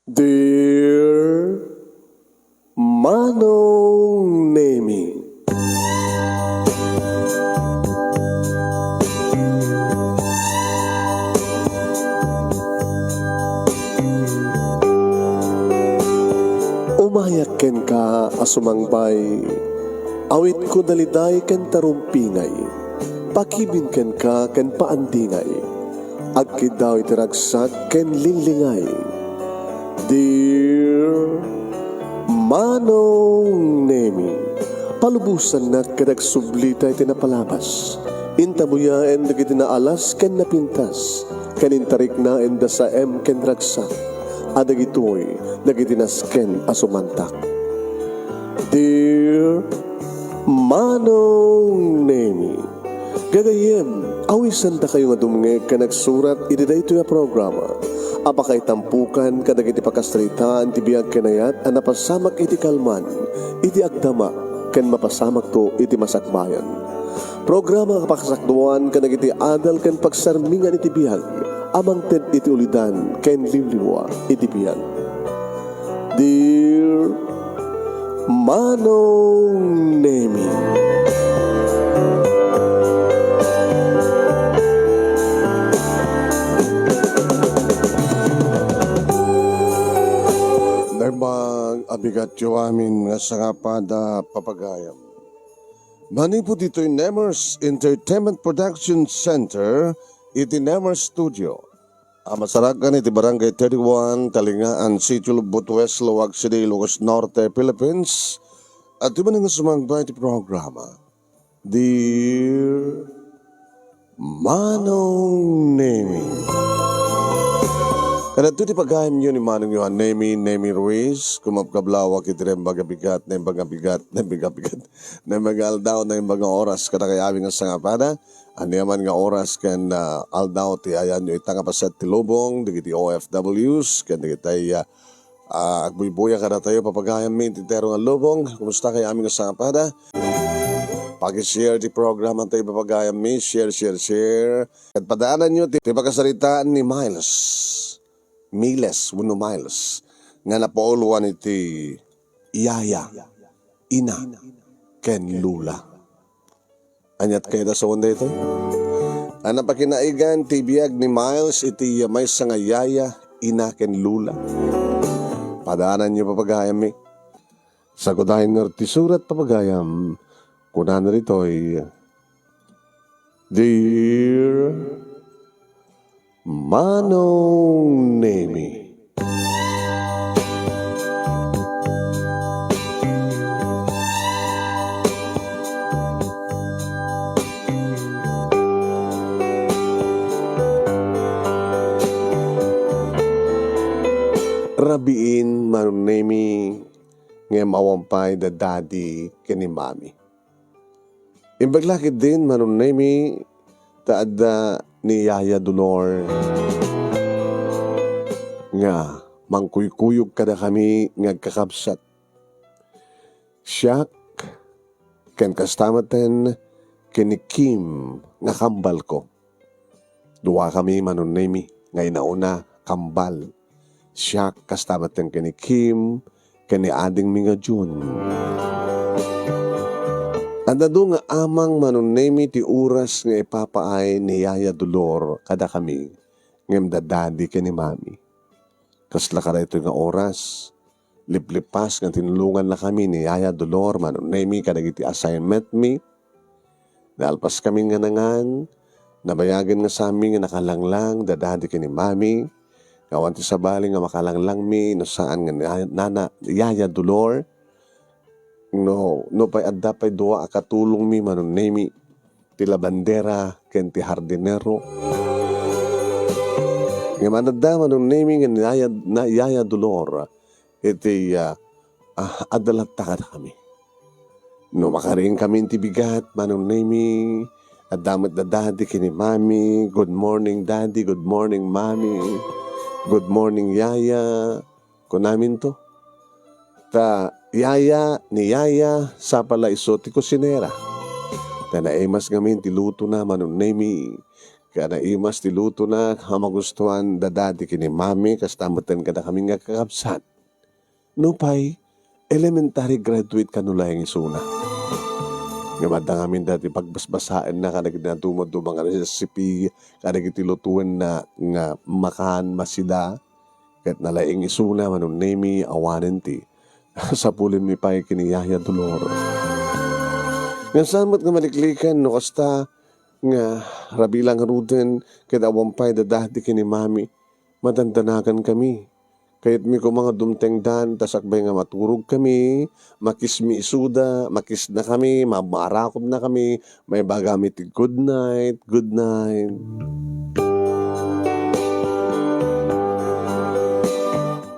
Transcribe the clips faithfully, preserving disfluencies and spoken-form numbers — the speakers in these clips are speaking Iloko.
Dear Manong Nemi. Umayak kenka a sumangbay, awitko daliday ken tarumpingay, pakibin kenka ken paandingay, agkiddaw iti ragsak ken linglingay. Dear Manong Nemi, palubosannak ket agsublita iti napalabas. Intabuyaen dagiti naalas ken napintas, ken intariknaen da saem ken ragsak, a dagitoy dagiti nasken a sumantak. Dear Manong Nemi, gagayyem, awisandakayo nga dumngeg ken agsurat iti daytoy a programa a pakaitampokan kadagiti pakasaritaan ti biag ken ayat a napasamak iti kalman, iti agdama, ken mapasamakto iti masakbayan. Programa a pakasakduan kadagiti adal ken pagsarmingan iti biag a mangted iti ulidan ken liwliwa iti biag. Dear Manong Nemi. Naimbag a bigatyo amin nga sangapada, papagayam. Manipud ditoy Nemers Entertainment Production Center iti Nemers Studio a masarakan iti Barangay thirty-one, Talingaan, Sitio Lubot West, Laoag City, Ilocos Norte, Philippines. At di man nga sumangbay iti programa, Dear Manong Nemi. Kadagitoy ti pagayamyo ni Manong Johan Nemi, Nemi Ruiz, kumapkablawak iti naimbag a bigat, naimbag a bigat, naimbag a bigat, naimbag a aldaw, naimbag a oras, kadakayo amin nga sangapada. Ania man nga oras ken, ah, aldaw ti ayanyo ita nga paset ti lubong, dagiti O F Ws, ken dagiti, ah, ah, agbuybuya kadatayo, papagayammi iti entero nga lubong. Kumustakayo amin nga sangapada? Paki-share ti programa tayo, papagayammi. Share, share, share. Ket padaananyo ti, ti pakasaritaan ni Miles. Miles, wenno Miles, nga napauluan iti yaya, ina, ken lula. Aniat kayat a sawen daytoy? A napakinaigan ti biag ni Miles iti maysa nga yaya, ina, ken lula. Padaananyo, papagayammi. Sagudayen ngarud ti surat, papagayam. Kunana ditoy, Dear Manong Nemi. Rabiin, Manong Nemi, ngem awan pay da Daddy ken ni Mami. Imbag la ketdin, Manong Nemi, ta adda ni Yaya Dolor nga mangkuykuyog kadakami nga agkakabsat. Siak, ken kasta met ken ni Kim nga kambalko. Duakami, Manong Nemi, nga inauna, kambal. Siak, kasta met ken ni Kim, ken ni adingmi nga Jun. Adda adu nga amang, Manong Nemi, ti oras nga ipapaay ni Yaya Dolor kadakami, ngem da Daddy ken ni Mami. Kasla kadaytoy nga oras, liplipas nga tinulongannakami ni Yaya Dolor, Manong Nemi, kadagiti assignmentmi. Naalpaskami nga nangan, nabayagen nga saanmi nga nakalanglang da Daddy ken ni Mami, nga awan ti sabali nga makalanglangmi no saan nga ni Nana, Yaya Dolor. No, no pay adda pay dua a katulongmi, Manong Nemi, ti labandera ken ti hardinero. Ngem adda, Manong Nemi, nga ni Yaya, na, Yaya Dolor, iti, ah, ah, adda latta kadakami. No makariingkami iti bigat, Manong Nemi, adda met da Daddy ken ni Mami. "Good morning, Daddy. Good morning, Mami. Good morning, Yaya," kunaminto. Ta Yaya, ni Yaya, sapay la isu ti kusinera. Ta naimas ngamin ti lutona, Manong Nemi. Kaya naimas ti lutona a magustuan da dadi ken ni mami, kasta metten kadakami nga kakabsat. Nupay, elementary graduate kano laeng isuna. Ngem adda ngamin dati pagbasbasaenna kadagiti nadumaduma nga recipe, kadagiti lutuenna nga makan, masida, ket nalaing isuna, Manong Nemi, awanen ti sapulenmi pay ken ni Yaya Dolor. Ngem saan met nga maliklikan no kasta nga rabii la ngaruden ket awan pay da dadi ken ni mami, madandanagankami. Kayatmi koma nga dumtengdan ta sakbay nga maturogkami, makismi isuda, makisnakami, ma-, maarakobnakami, maibagami ti good night, good night.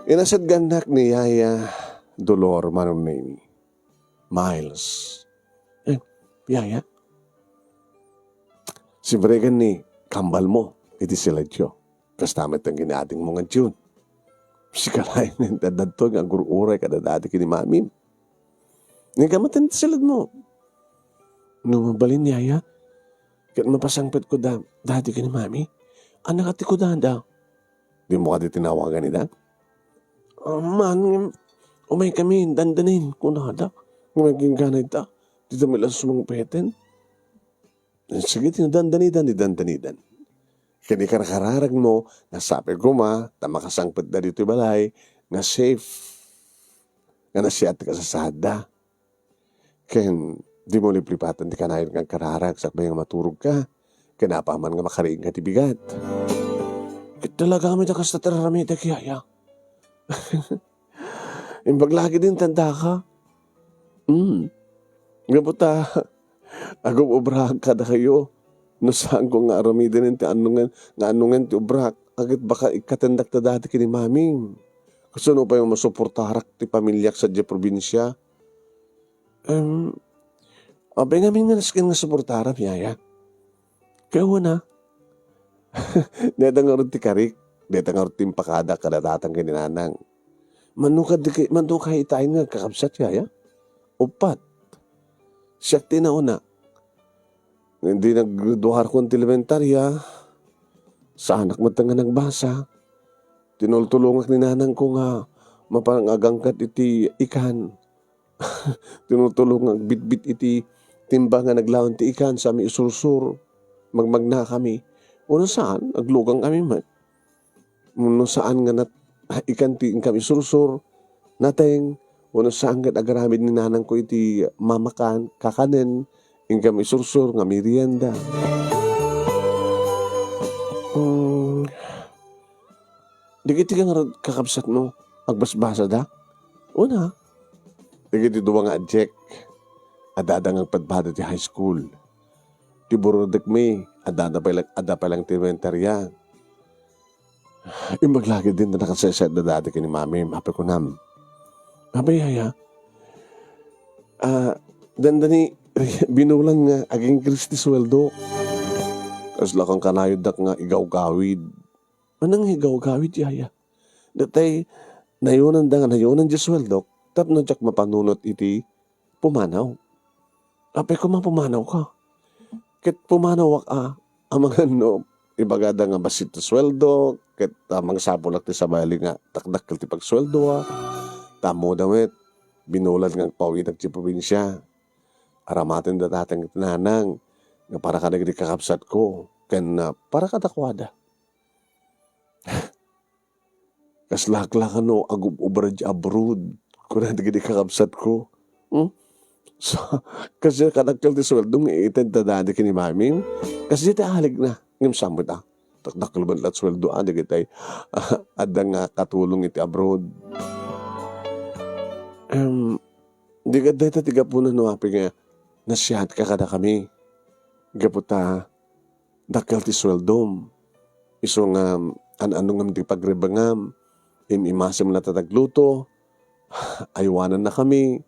Inasadgannak ni Yaya Dolor, Manong Nemi. Miles. Eh, Yaya? Simregen ni kambalmo iti siledyo. Kasta met ti kinadingmo nga June. Sika laeng nga inted dadto nga agur-uray kada dadi ken ni mamim. Nga kamaten ti siledmo. No mabalin, Yaya, ket mapasangpetko da, dadi ken ni mami, annak ti kudada. Dimo kadi tinawagan ida? Amman, ngem umaykami, dandanin, kunada. Ngem agingga ita, dida met la sumangpeten. Sige, ti dandanidan, ti dandanidan. Ken ikarkararagmo, nga sapay koma, ta makasangpetda ditoy balay, nga safe, nga nasiat ti kasasaadda. Ken dimo liplipatan ti kanayon nga agkararag sakbay nga maturogka, ken apaman nga makariingka ti bigat. Ket talaga met a kasta ti raramidek, Yaya. Imbag la ketdin ti addaka. Hmm. Gapu ta, agub-ubraak kadakayo. No saanko nga aramiden ti annongen, nga annongen ti ubrak, ket baka ikkatendak ta dadi ken ni mamim. Kasano pay nga masuportarak ti pamiliak sadiay probinsia? Em, apay ngamin nga nasken nga suportaram, Yaya? Kaywana. Dayta ngarud ti karik, dayta ngarud ti impakadak kada tatang ken ni nanang. Mano kadi kay, mano kay itaen nga agkakabsat, Yaya? Uppat. Siak ti nauna. Idi naggraduarkon ti elementarya, saanak met nga nagbasa. Tinultulongak ni nanangko nga mapangagangkat iti ikan. Tinutulong nga agbitbit iti timba nga naglaon ti ikan sa mi isursur. Magmagnakami. Uno saan, aglugangkami met. Uno saan nga nat-, ikan ti inkami isursur, nateng, uno saan ket agaramid ni nanangko iti mamakan, kakanen, inkami isursur nga merienda. Mm, Dagiti nga ngarud kakabsatmo, agbasbasada? Una, dagiti dua nga adiek, adda nga agpadpada ti high school. Ti burodekmi, adda pay la-, adda pay laeng ti elementarya. Imbag la ketdin ta nakasaysayaat da dadi ken ni mamim, apay kunam. Apay, Yaya, ah, dandani, binulan nga agingkris ti sueldo. Kasla kan kanayoddak nga igawgawid. Anang igawgawid, Yaya? Datay, nayonanda nga nayonan diay sueldok tapno diak mapanunot iti pumanaw. Apay koma pumanawka? Ket pumanawak a, amangan no ibagada nga bassit ti sueldo, ket, ah, mangsapulak ti sabali nga dakdakkel ti pagsueldoak. Ta ammoda met, binulan nga agpawitak ti probinsia. Aramaten da tatang iti nanang nga para kadagiti kakabsatko, ken, ah, para kadakuada. Kaslak la kano agub-ubra diay abroad, kuna dagiti kakabsatko. Hmm? So, kasdiay kadakkel ti sueldo nga ited ta dadi ken ni mamim. Kasdiay ti aligna. Ngem saan met a, dakdakkel met la ti sueldo, ah, dagiti, adda nga katulong iti abroad. Em, di ket dayta ti gapuna no apay nga nasiatka kadakami. Gapu ta, dakkel ti sueldom. Isu nga an-ano ngem ti pagrebengam, im-imasem la ta nagluto, aywanannakami,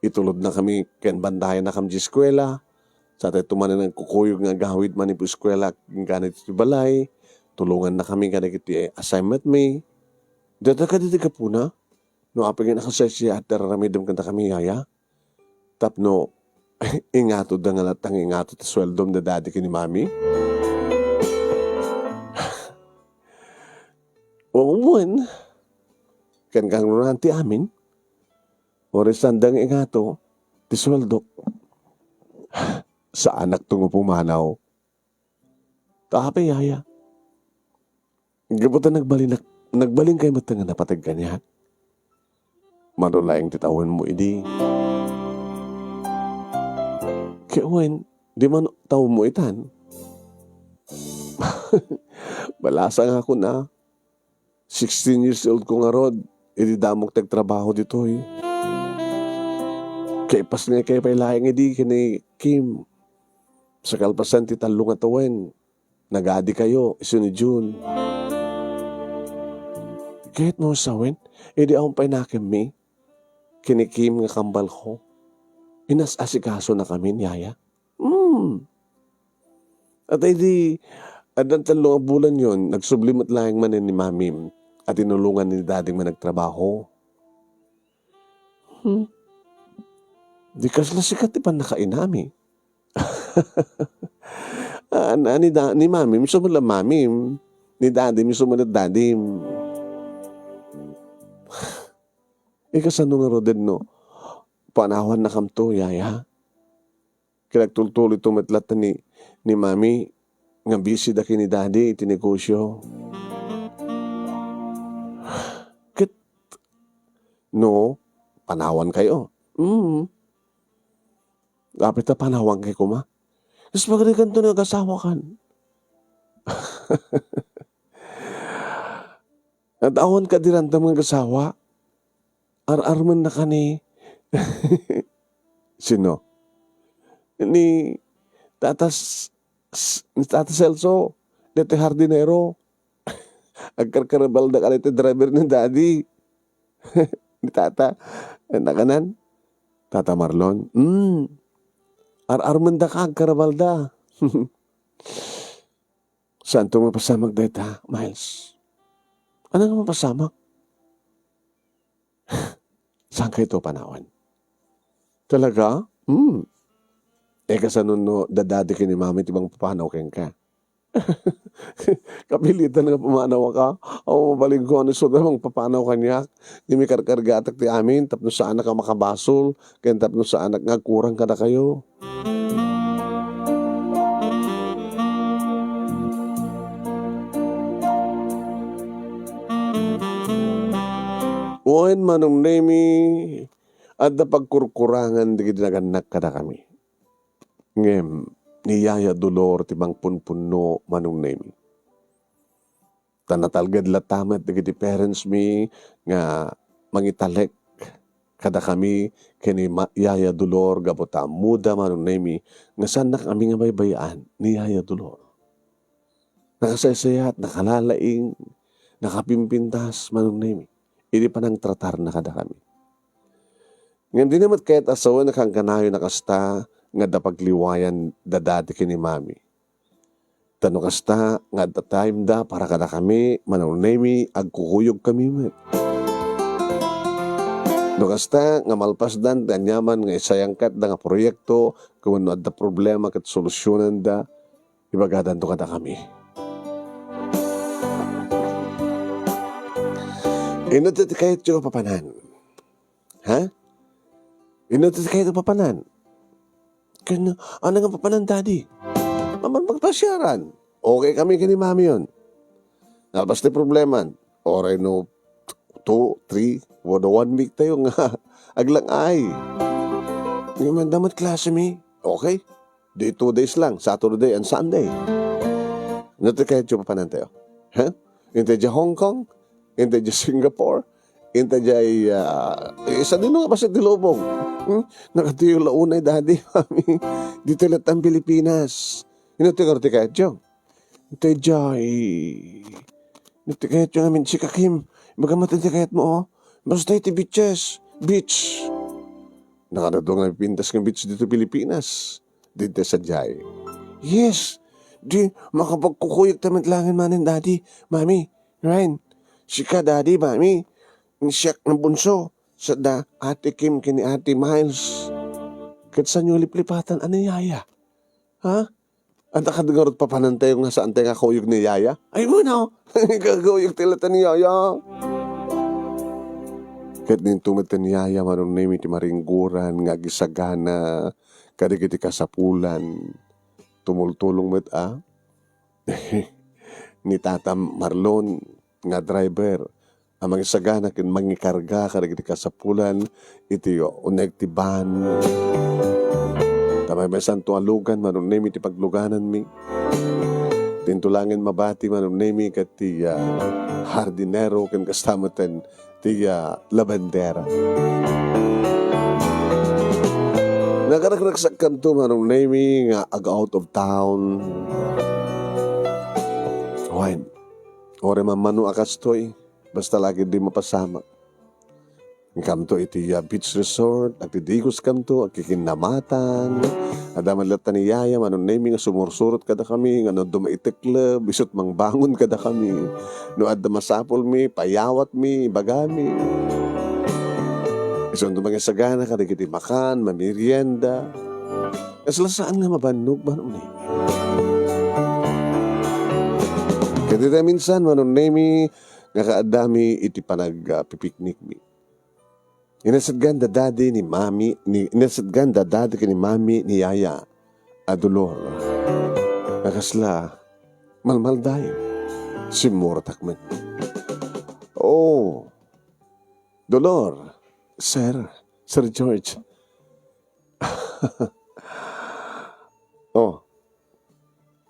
itulodnakami ken bandayannakami ti eskuela, satayto manen nagkukuyog nga agawid manipud eskuela, inggana iti balay, tulongannakami kadagiti assignment mi. Dayta kadi ti gapuna, no apay nga nakasaysayaat ti ar-aramidem kadakami, Yaya? Tapno ingatodda nga latta nga ingato ti sueldom da dadi ken ni mami? Wen, ken kangrunan ti amin, uray sanda nga ingato ti sueldok. Saanakto nga pumanaw. Ta apay, yaya? Gapu ta nagbalinak-, nagbalinkay met nga napateg kaniak. Mano laeng ti tawenmo idi. Ket wen, di man tawenmo itan. Malasa nga ako na. Sixteen years old ko ngarud, idi damok ti agtrabaho ditoy. Kaipas nga kay pay laeng idi ken ni Kim. Sa kalpasan ti tallo nga tawen, nagadi kayo isu ni June. Ket no sawen, idi awan pay nakemmi, ken ni Kim nga kambalko, inas-asikaso na kami ni yaya. Hmm. At idi, addan tallo nga bulan yon, nagsubli met laeng manen ni mamim a tinulongan ni dadim nga nagtrabaho. Hmm. Di kasla sika ti pannakainami. Ah, na, ni da-, ni mamim, isu met la mamim. Ni dadim, isu met la dadim. Ikasano ngaruden no panawannakamto, yaya? Ket agtultuloyto met latta ni, ni mami nga busy da ken ni daddy iti negosyo. Ket no, panawankayo. Mm. Apay ta panawankayo koma? Kas pagariganto nga agasawakan. At awan kadi randam nga agasawa. Ar-armennaka ni sino? Ni Tata S-, S-, ni Tata Celso, daytoy hardinero. Agkarkarabalda ka daytoy driver ni Daddy. Ni Tata, nakanan? Tata Marlon. Mm. Ar-armendaka, agkarabalda. Saanto mapasamak dayta, Miles? Ano nga mapasamak? Saan kayo to panawan? Talaga? Hmm. Eh, kasano no dadadi ken ni mami ti mangpapanaw kenka? Kapilitan nga pumanawka. Awan mabalinko no isu ti mangpapanaw kaniak. Ngem ikarkargatak ti amin tapno saanak a makabasol ken tapno saanak nga agkurang kadakayo. Wen, Manong Nemi, adda pagkurkurangan dagiti nagannak kadakami. Ngem ni Yaya Dolor ti mangpunpunno, Manong Nemi. Ta natalged latta met dagiti parents mi nga mangitalek kadakami ken ni ma-, Yaya Dolor gapu ta ammoda, Manong Nemi, nga saannakami nga baybay-an ni Yaya Dolor. Nakasaysayat, nakalalaing, nakapimpintas, Manong Nemi, idi panangtratarna kadakami. Ngem dina met kayat a sawen a kangkanayon a kasta nga adda pagliwayan dadadi ken ni Mami. Ta no kasta nga adda time da para kadakami, Manong Nemi, agkukuyogkami met. No kasta nga malpasdan ti aniaman nga isayangkatda nga proyekto, ken wenno adda problema ket solusionanda, ibagadanto kadakami. Inno ti kayatyo a papanan? Ha? Inno ti kayatyo a papanan? Ken, ano nga papanan, Daddy? Aman pagpasiaran. Okay kami ken ni Mami yon. Nalpas ti probleman. Oray no two, three, wano one week tayo nga aglang-ay. Ngem adda met klase mi. Okay? Di two days lang, Saturday and Sunday. No ti kayatyo papanantayo? Ha? Inta diay Hong Kong, inta diay Singapore, inta diay, ah, eh, sadino nga bassit ti lubong? Hmm? Nakatuyo la unay, Daddy, Mami. Ditoy latta Pilipinas. Inno ti kayatyo? Inta diay, inno ti kayatyo ngamin, sika, Kim? Ibaga met ti kayatmo, oh. Basta iti beaches. Beach. Nakadua nga mapintas nga beach ditoy Pilipinas. Ditoy sadiay. Yes. Di, makapagkukuyogta met laeng manen, Daddy, Mami, Ryan. Sika, Daddy, Mami. Siak nga bunso. Sada Ate Kim ken ni Ate Miles. Ket saanyo liplipatan a ni Yaya? Ha? Adda kadi ngarud papanantayo nga saantayo nga kuyog ni Yaya? Ay, bueno, kuyog ti lata ni Yaya. Ket dinto met ni Yaya, Manong Nemi, ti maringguran nga agisagana kadagiti kasapulan. Tumultulong met a ni Tata Marlon nga driver a mangisagana ken mangikarga kadagiti kasapulan iti uneg ti van. Ta maymaysanto a lugan, Manong Nemi, ti paglugananmi. Dinto laengen mabati, Manong Nemi, ket ti, ah, hardinero ken kasta met ti, ah, labandera. Nagaragragsakkanto, Manong Nemi, nga ag-out of town. Wen, uray mammano a kastoy, basta la ket di mapasamak. Inkamto iti, ah, beach resort, agdidigoskanto, agkikinnamatan. Adda met latta ni Yaya, Manong Nemi, nga sumursurot kadakami, nga no adda maitekleb, isu't mangbangon kadakami. No adda masapulmi, payawatmi, ibagami. Isunto mangisagana kadagiti makan, mamerienda. Kasla saan nga mabannog, Manong Nemi. Ket ita minsan, Manong Nemi, nga kaaddami iti panag-, ah, pipiknikmi. Inasedgan da dadi ni mami, ni, inasedgan da dadi ken ni mami ni Yaya a Dolor. Nga kasla, malmaldayo. Simmurtak met. Oh, Dolor, Sir, Sir George. Oh,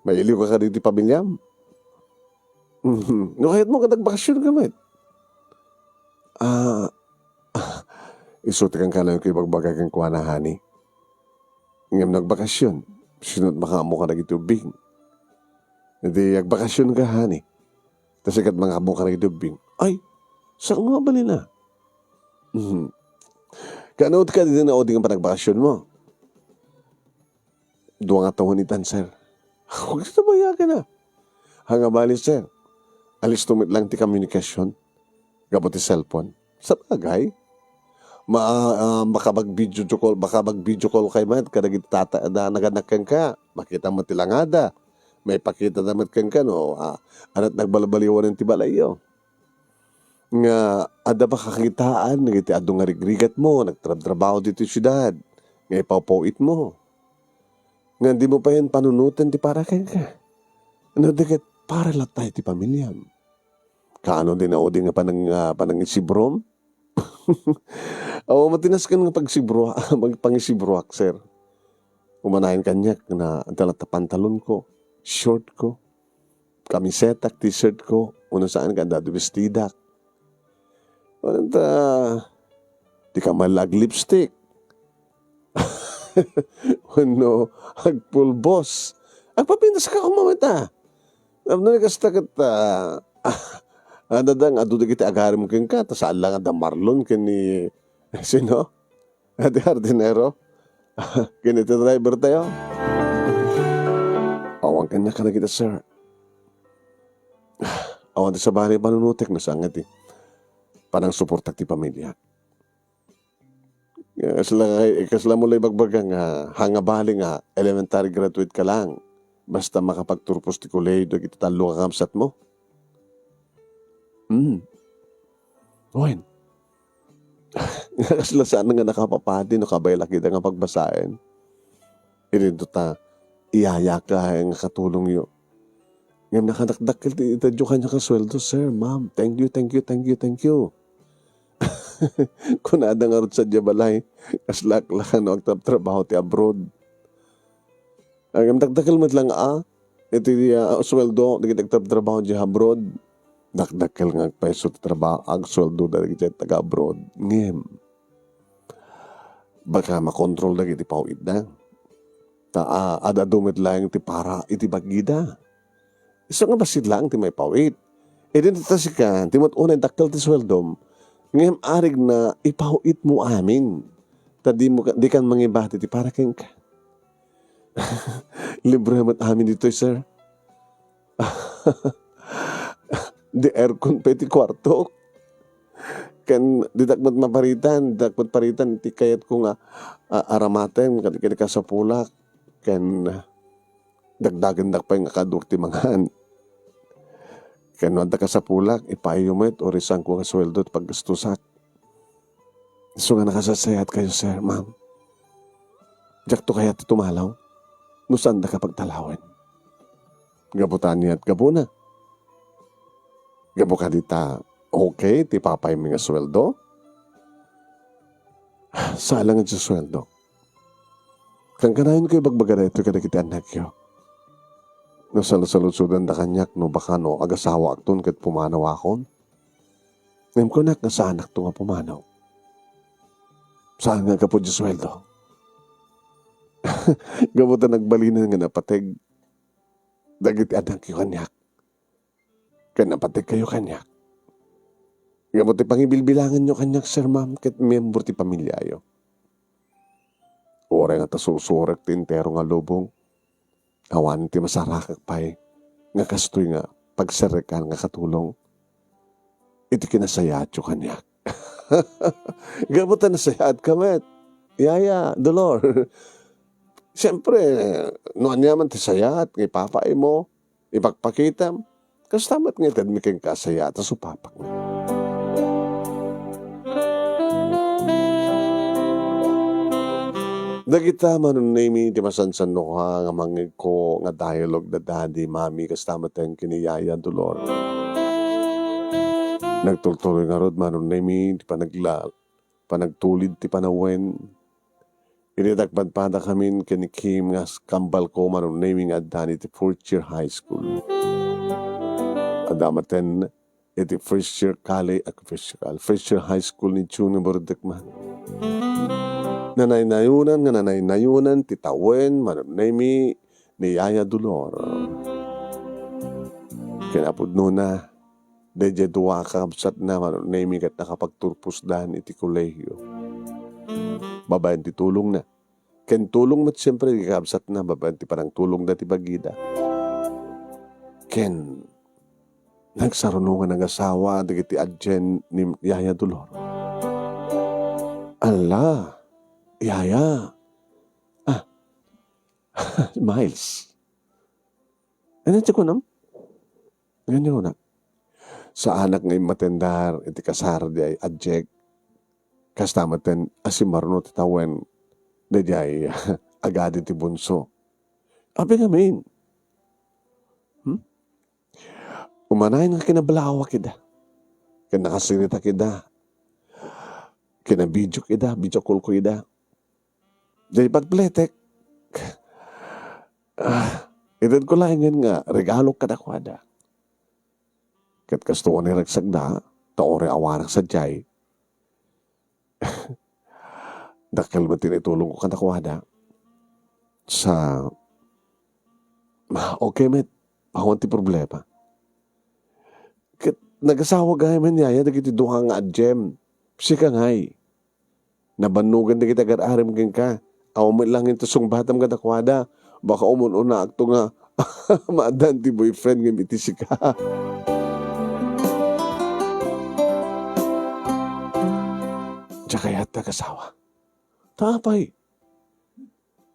mailiwka kadagiti pamiliam? Mhm. No kayatmo ket agbakasionka met. Ah, isu ti kankanayon nga ibagbaga kenkuana, honey. Ngem no agbakasion, sino't makaammo kadagiti ubbing? Idi agbakasionka, honey, ta sika ti makaammo kadagiti ubbing. Ay, saan nga mabalin a? Mhm. Kaano ti kadagiti naudi nga panagbakansionmo? Dua nga tawen itan, sir. Huwag sa bayagan, ah. Haan nga bali, sir. Alisto met lang ti komunikasyon gapu ti cellphone. Sabagay, ma-, ah, makapag-video call, makapag-video call kay met kadagiti tata-, da-, naganak kenka. Makita met ti langada. Maipakita da met kenka no, ah, ada't nagbalbaliwan ti balayyo. Nga adda pakakitaan dagiti adu nga rigrigatmo, nagtrabtrabaho ditoy siudad, nga ipawpaw-itmo. Nga dimo payen panunoten ti para kenka. No di ket para latta iti pamiliam. Kaano ti naudi nga panang-, ah, panangisibrom? Aw, matinas ken nga pagsibroa-, pag-, pangisibroak, sir. Umanayon kaniak na adda latta pantalonko, shortko, kamisetak, t-shirtko, wenno saan nga adda bestidak. Wenno ta, di ka man la ag-lipstick. Wenno agpulbos. Agpapintas ka koma met a. Tapno ni kasta ket, ah, adda nga adu dagiti agaram kenka, ta saan la nga da Marlon ken ni, sino? Iti hardinero? Ken iti driver tayo? Awan kaniak kadagita, sir. Awan ti sabali panunotek no saan nga ti panangsuportak ti pamilya. Kasla, kasla mo la ibagbaga nga, haan nga bali nga elementary graduate ka lang. Basta makapagturpos ti kolehiyo dagiti tallo nga kabsatmo. Hmm. Wen. Kasla saan nga nakapapadi no kabaelak ida nga pagbasaen. Idinto ta, iyayaka nga katulongyo. Ngem nakadakdakkel ti itedyo kaniak a sueldo, sir, ma'am. Thank you, thank you, thank you, thank you. Kunada ngarud sadiay balay, kasla, kasla no agtrabtrabaho ti abroad. Ngem dakdakkel met lang a, iti, ah, sueldo, dagiti agtrabtrabaho diay abroad. Dakdakkel nga agpayso ti traba-, agsueldo dagiti taga-abroad. Ngem, baka makontrol dagiti paw-itda. Ta, ah, ad-adu met laeng ti para iti bagida. Isu nga bassit laeng ti maipaw-it. Idi ta sika, ti met unay dakkel ti sueldom, ngem arigna ipaw-itmo amin. Ta dimo ka, dikan mangibati ti para kenka. Libre met amin ditoy, sir. Di aircon pay ti kuartok. Ken ditak met maparitan, ditak met paritan ti kayatko nga, a-, aramaten ken, ken kasapulak. Ken, Dagdagendak pay nga kaduak ti mangan. Ken no adda kasapulak, ipaayyo met, urisanko nga sueldo ti paggastusak. Isu nga nakasasayaat kayo, sir, ma'am. Diakto kayat ti tumalaw no saandaka pagtalawen. Gapu ta aniat gapuna? Gapu kadi ta okay ti ipapaymi nga sueldo? Saan laeng ti sueldo. Kankanayon kayo ibagbaga daytoy kadagiti annakyo. No salusaludsodandak kaniak no baka no agasawaakton ket pumanawakon. Ngem kunak nga saanakto nga pumanaw. Saan nga gapu ti sueldo. Gapu ta nagbalinen nga napateg dagiti annakyo kaniak. Ken napateg kayo kaniak. Gapu ti pangibilbilanganyo kaniak, sir, ma'am, ket miyembro ti pamiliayo. Uray nga ta sursurek ti entero nga lubong, awan ti masarakek pay nga kastoy nga pagserrekan nga katulong iti kinasayaatyo kaniak. Gapu ta nasayaatka met, yaya, Dolor. Siempre, no aniaman ti sayaat nga ipapaaymo, ipakpakitam, kasta met nga itedmi kenka a sayaat a supapakna. Dagita, Manong Nemy, ti masansannoka nga mangngegko nga dialogue da Daddy, Mommy, kasta met ken ni Yaya Dolor. Nagturturoy ngarud, Manong Nemy, ti panagla-, panagtulid ti panawen. Idi nagpadpadakamin ken ni Kim nga s-, kambalko, Manong Nemy, nga addan iti first year high school. Adda maten iti first year college, ah, first year college, first year high school ni June nga barudek man. Nanaynayonan nga nanaynayonan ti tawen, Manong Nemy, ni Yaya Dolor. Kinapudnona, daydiay dua a kakabsatna, Manong Nemy, ket nakapagturposdan iti kolehiyo. Babaen ti tulongna. Ken tulong met siempre ti kakabsatna babaen ti panangtulongda ti bagida. Ken nagsaruno nga nagasawa dagiti adien ni Yaya Dolor. Alla, Yaya. Ah, Miles. Ano ti kunam? Ano ti kunam? Saanak nga immatendar iti kasar di ay adjek. Kasta maten a simmaruno ti tawen daydiay agadi ti bunso. Apay ngamin? Hmm? Umanayen nga kinabalaawak ida. Ken nakasiritak ida. Kinabidiok ida, video call ko ida. Daydi pagpletek, ah, itedko laengen nga regalo kadakuada. Ket kastoy a naragsakda, ta uray awanak sadiay. Dakkel met ti naitulongko kadakuada. Sa, ma, okay met, awan ti problema. Ket nagasawa gayam, Yaya, dagiti dua nga adiem. Sika ngay. Nabannogan dagiti agar-arim kenka. Awan met laeng ti sungbatam kadakuada. Baka umun-unaakto nga maaddaan ti boyfriend ngem iti sika. Diak kayat ti agasawa. Ta apay?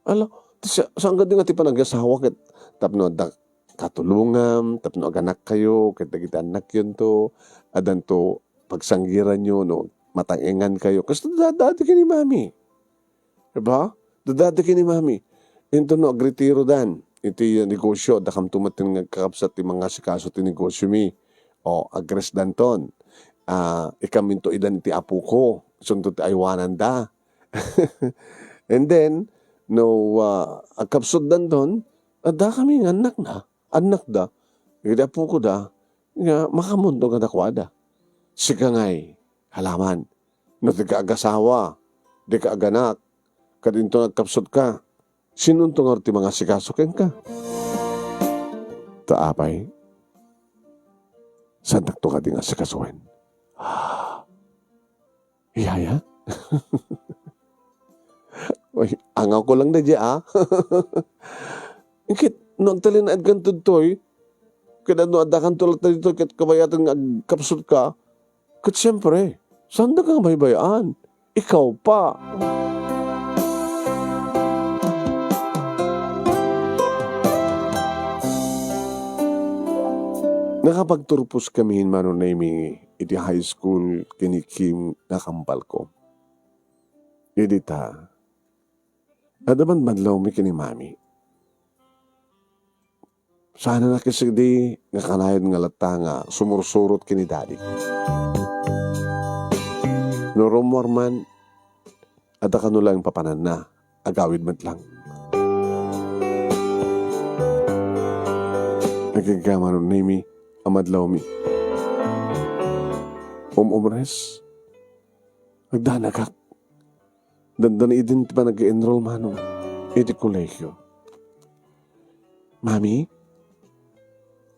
Ala, ti sa-, saan kadi nga ti panagasawa ket tapno adda katulongam, tapno aganakkayo, ket dagiti annakyonto, addanto pagsanggiranyo no matang-ingankayo. Kasto da-, dati ken ni Mami. Diba? Da-, dati ken ni Mami. Inton no agretirodan iti negosyo, adda kamto met nga kakabsat ti mangasikaso ti negosyomi. O, agresdanton. Ah, ikaminto idan iti apoko. Isunto ti aywananda. And then, no, ah, agkapsutdanton, adda kami nga annakna, annakda, iti apokoda, nga makaammoanto kadakuada. Sika ngay, halaman, no dika agasawa, dika aganak, ket inton agkapsutka, sinonto ngarud ti mangasikaso kenka? Ta apay, saannakto kadi nga asikasoen? Yaya? Uy, angawko lang daydiay, a. Ket no agtalinaedkanto ditoy, ket no addakanto latta ditoy, ket kabayatan nga agkapsutka, ket siempre, saandaka nga baybay-an. Ikaw pa. Nakapagturposkami, Mano Nemi, iti high school ken ni Kim nga kambalko. Idi ta, adda madmadlawmi ken ni Mami. Saan a nakisidi nga kanayon nga latta nga sumursurot ken ni Daddy. No rummuar man, adda kano laeng papananna, agawid met lang. Agingga, Mano Nemi, a madlawmi. Umumres, agdanagak. Dandani idin ti panag-enroll, Mano, iti kolehio. Mami?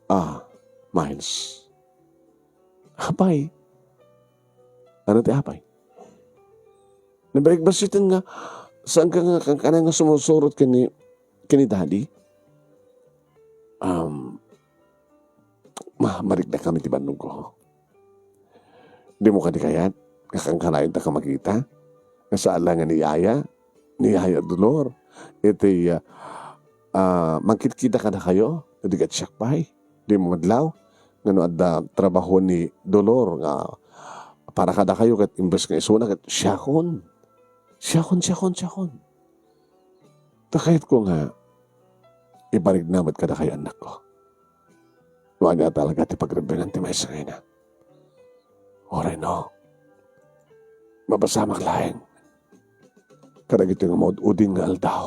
Ah, Miles. Apay? Ano ti apay? Nabaligbasiten nga, saan ka nga, kan-, kana nga sumusurot ken ni, ken ni Daddy? Um, ma-, mariknakami ti bannogko. Dimo kadi kayat nga kankanayon ta ka makita? Nga saan la nga ni Yaya, ni Yaya Dolor, iti, ah, ah, mangkitkita kadakayo, no di ket siak pay. Dimo madlaw nga no adda trabaho ni Dolor nga para kadakayo ket imbes nga isuna ket siakon. Siakon, siakon, siakon. Ta kayatko nga iparikna met kadakayo, annakko. No ania talaga ti pagrebbengan ti maysa nga ina. Uray no, mapasamak laeng kadagitoy nga maud-udin nga aldaw.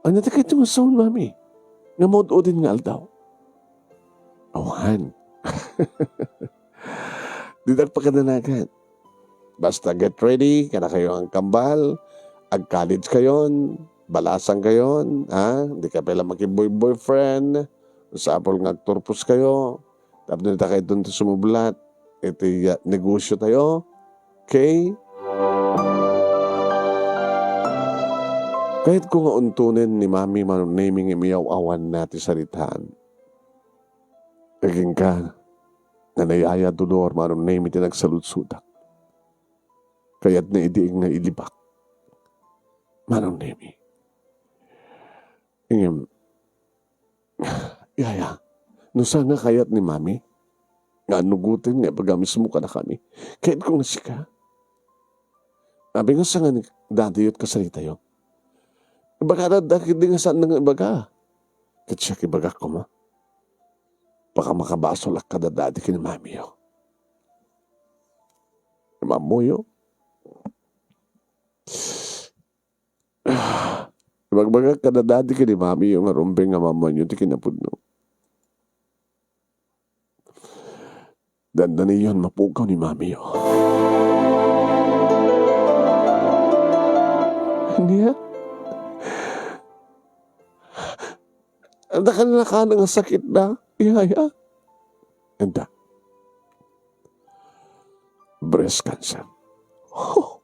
Ania ti kayatmo nga saon, Mami, nga maud-udin nga aldaw? Awan. Ditak pakadanagan. Basta get ready, kadakayo nga kambal, ag-college kayon, balasang kayon, ha? Di ka pay la makiboy-boyfriend, sapul nga agturpos kayo, tapno dita kayo ti sumublat iti, ah, negosyo tayo. Okay? Kayatko nga untonen ni Mami Mano Nemi nga miyaw-awanna ti saritaan. Agingga nga ni Yaya Dolor, Mano Nemi, ti nagsaludsodak. Kayatna idi nga ilibak, Mano Nemi. Ngem, Yaya, no saan nga kayat ni Mami nga anugoten nga ibaga mismo kadakami, kayatko nga sika. Abi nga saan nga ni Daddy-yo ti kasaritayo? Ibagada dagiti nga saan nga ibaga. Ket siak, ibagak koma. Baka makabasolak kada Daddy ken ni Mami-yo. Mammoyo. Ibagbagak kada Daddy ken ni Mami-yo nga rumbeng nga ammoanyo ti kinapudno. Dandaniyon mapukaw ni Mami-yo. Ania? Adda kadi nakana nga sakitda, Yaya? Adda. Breast cancer. Huh.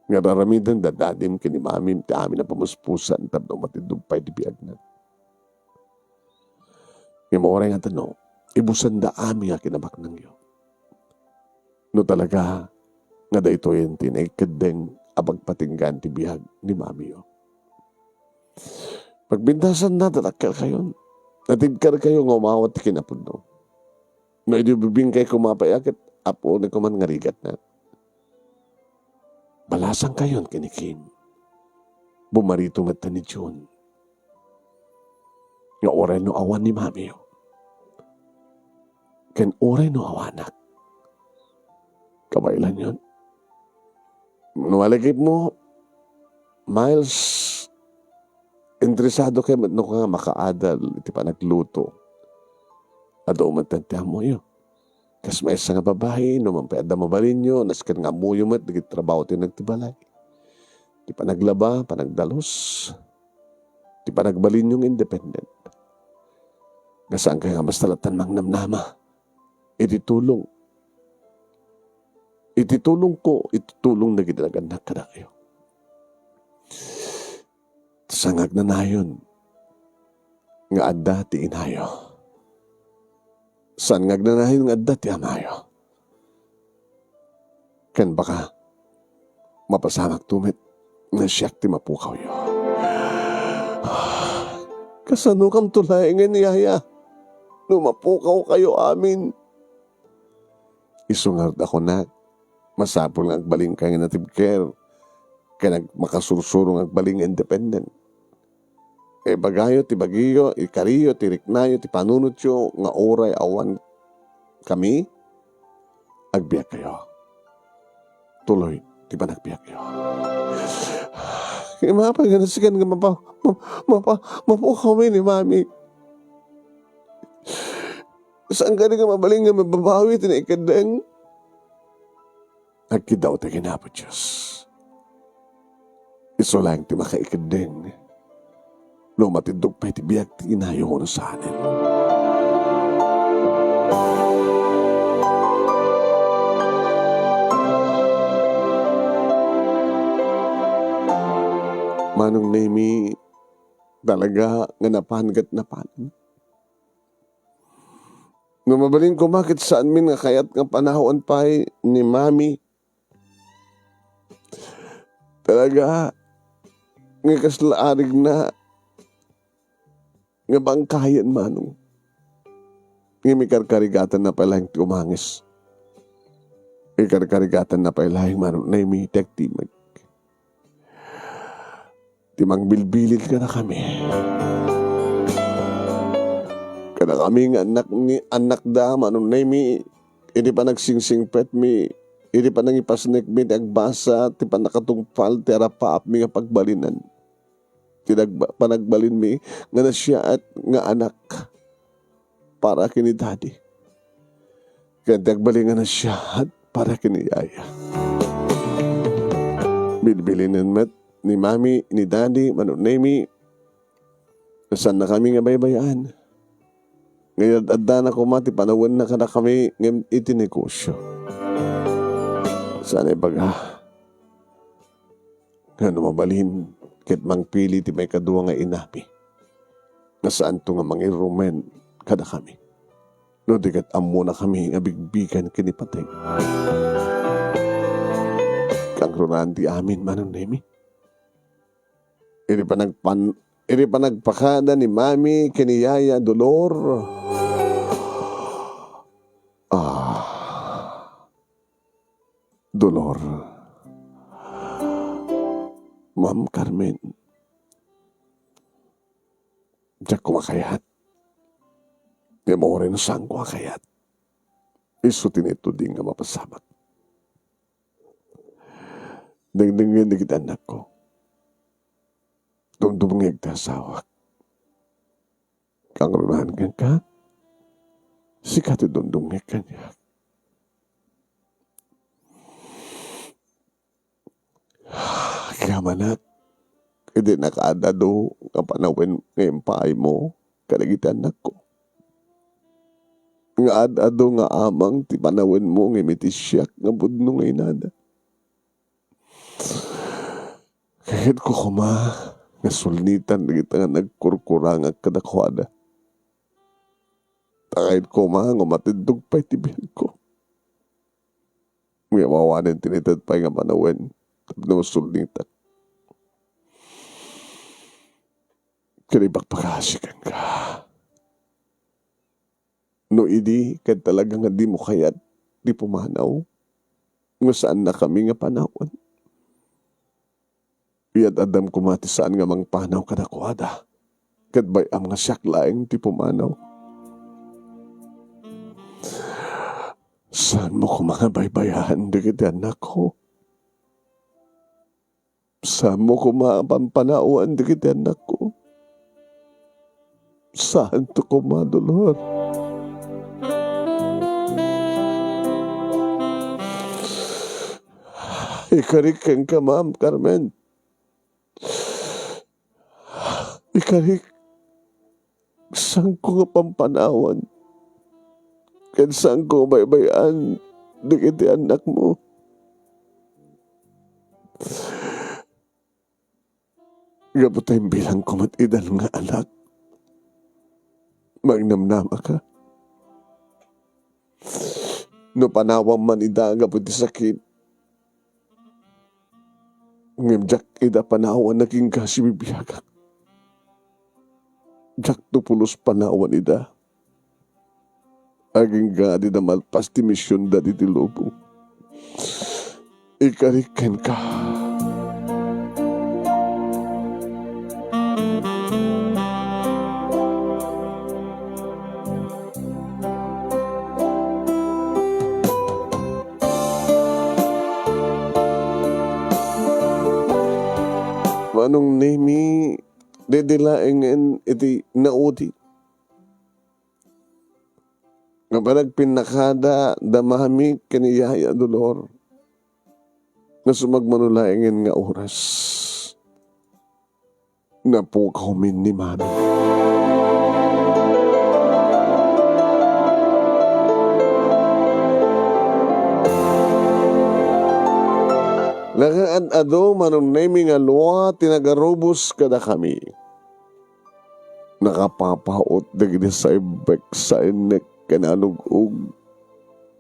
Nga ar-aramiden da Dadim ken ni Mamim ti amin a pamuspusan tapno matindog pay ti biagna. Ngem uray nga tano, ibusanda amin nga kinabaknangyo. No talaga nga daytoyen ti naikeddeng a pagpatinggaan ti biag ni Mamiyo. Pagpintasanna, ta dakkelkayon. Natibkerkayo nga umawat ti kinapudno. No idi ubibingkay koma pay a ket apuenkayo man nga rigatna. Balasangkayon ken ni Kim. Bumarito met ni Jun. Nga uray no awan ni Mamiyo. Ken uray no awanak. Kabaelanyon. No malagipmo, Miles, interesado kay met no ka makaadal iti panagluto. Adu met ti ammoyo. Kas maysa nga babai, no man pay adda mabalinyo, nasken nga ammoyo met dagiti trabaho ti nagti balay. Ti panaglaba, panagdalus, ti panagbalinyo nga independent. Nga saan kay nga basta lattan mangnamnama iti tulong. Iti tulongko, iti tulong dagiti nagannak kadakayo. Saan nga agnanayon nga adda ti inayo. Saan nga agnanayon nga adda ti amayo. Ken baka, mapasamakto met nga siak ti mapukawyo. Kasanokamto laengen, yaya, no mapukawkayo amin? Isu ngarud a kunak, masapul nga agbalin ka nga natibker, ken ag-, makasursuro nga agbalin nga independent. Ibagayo ti bagiyo, ikariyo ti riknayo, ti panunotyo, nga uray awan kami, agbiagkayo. Tuloy ti panagbiagyo. Kay mapaganasekan nga mapa-, ma-, mapa-, mapukawmi ni Mami. Saan kadi nga mabalin nga mababawi ti naikeddeng? Agkidawta ken Apo Dios. Isu laeng ti makaikeddeng no matindog pay ti biag ti inayo wenno saanen. Manong Nemi, talaga nga napan ket napan. No mabalin koma ket saanmin nga kayat nga panawen pay ni Mami. Talaga nga kasla arigna nga bangkayen, Manong. Ngem ikarkarigatanna pay laeng ti umangis. Ikarkarigatanna pay laeng, Manong Nemi, ti agtimmek. Ti mangbilbilin kadakami. Kadakami nga annak ni, annakda, Manong Nemi, idi panagsingsingpetmi, idi panangipasnekmi ti agbasa, ti pannakatungpal ti arapaapmi nga pagbalinan. Ti nagba-, panagbalinmi nga nasiaat nga anak para ken ni Daddy. Ken ti agbalin nga nasiaat para ken ni Yaya. Bilbilinen met ni Mami, ni Daddy, Manong Nemi, sannakami nga baybay-an. Nga ad-addana koma ti panawenna kadakami ngem iti negosyo. Saan ibaga nga no mabalin ket mangpili ti maikadua nga inami, nga saanto nga mangirumen kadakami. No di ket ammona kami nga bigbigen ken ni pateg. Kangrunaan ti amin, Manong Nemi. Iti panagpan-, iti panagpakada ni Mami ken ni Yaya, Dolor. Ah, Dolor. Ma'am Carmen. Diak koma kayat. Ngem uray no saanko a kayat, isu ti naituding nga mapasamak. Dengdengen dagiti annakko. Dumdumngeg ti asawak. Kangrunaan kenka, sika ti dumdumngeg kaniak. Kayamanak, idi nakaad-adu nga panawen nga impaaymo kadagiti annakko. Nga ad-adu nga amang ti panawenmo ngem iti siak nga pudno nga inada. Kayatko koma nga sulnitan dagita nga nagkurkurangak kadakuada. Ta kayatko koma nga matindog pay ti biagko. Ngem awanen ti naited pay nga panawen tapno masulnitak. Ket ibagbaga, sikenka. No idi ket talaga nga dimo kayat ti pumanaw, nga saannakami nga panawen, iyad-addam koma ti saan nga mangpanaw kadakuada, ket bay-am nga siak laeng ti pumanaw. Saanmo koma nga baybay-an dagiti annakko. Saanmo koma a pampanawan dagiti annakko. Saanto koma, Dolor. Ikarik kenka, Ma'am Carmen. Ikarik. Saanko nga pampanawan ken saanko nga baybay-an dagiti annakmo. Gapu ta imbilangko met idan nga anak, mangnamnamaka. No panawam man ida gapu iti sakit, Ngem diak ida panawan agingga sibibiagak. Diakto pulos panawan ida agingga dida malpas ti misionda ditoy lubong. Ikarik kenka. Manong Nemi, daydi laengen iti naudi nga panagpinnakada da Mami ken ni Yaya Dolor. Nga sumagmamano laengen nga oras, napukawmin ni Mami. Nga ad-adu, Manong Nemi, nga lua ti nagarubos kadakami. Nakapapaut dagiti saibek, sainnek, ken alug-og.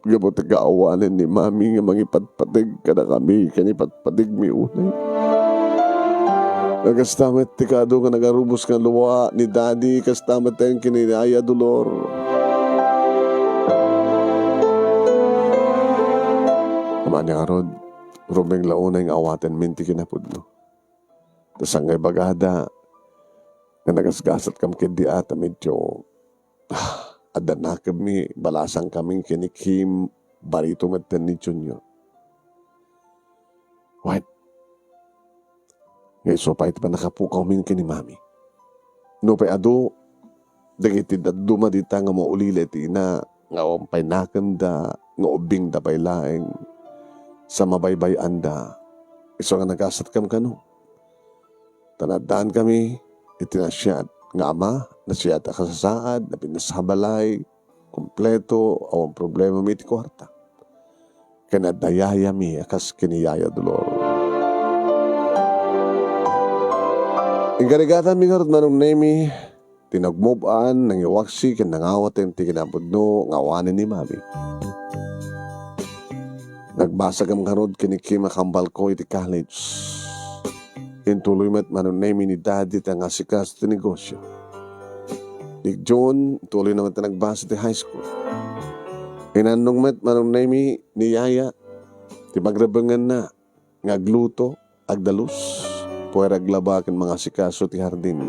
Gapu ti kaawanen ni Mami nga mangipatpateg kadakami ken ipatpategmi unay. Nga kasta met ti kaadu nga nagarubos nga lua ni Daddy, kasta met ken ni Yaya Dolor. Amani ngarud, rumbeng la unay nga awatenmin ti kinapudno. Ta saan nga ibagada nga nagasgasatkam ketdi a ta medyo, ah, adda nakemmi, balasangkami ken ni Kim, barito metten ni Junior. What? Nga isu pay ti pannakapukawmin ken ni Mami. Nupay adu dagiti dadduma dita nga maulila iti ina nga awan pay nakemda, nga ubbingda pay laeng sa mabaybay-anda, isu nga nagasatkem kano. Ta naaddaankami iti naasiat nga ama, naasiat a kasasaad, napintas a balay, kompleto, awan problema mi iti kuarta. Ken adda yayami a kas ken ni Yaya Dolor. Inkarigatanmi ngarud, Manong Nemi, ti nagmub-an, nangiwaksi, ken nangawaten ti kinapudno nga awanen ni Mami. Nagbasagam ngarud ken ni Kim a kambalko iti college. Intuloy met, Manong Nemi, ni Daddy ti nangasikaso ti negosyo. Ni June, intuloy na met ti nagbasa ti high school. Inannong met, Manong Nemi, ni Yaya ti pagrebengenna nga agluto, agdalus, puwer aglaba ken mangasikaso ti hardin.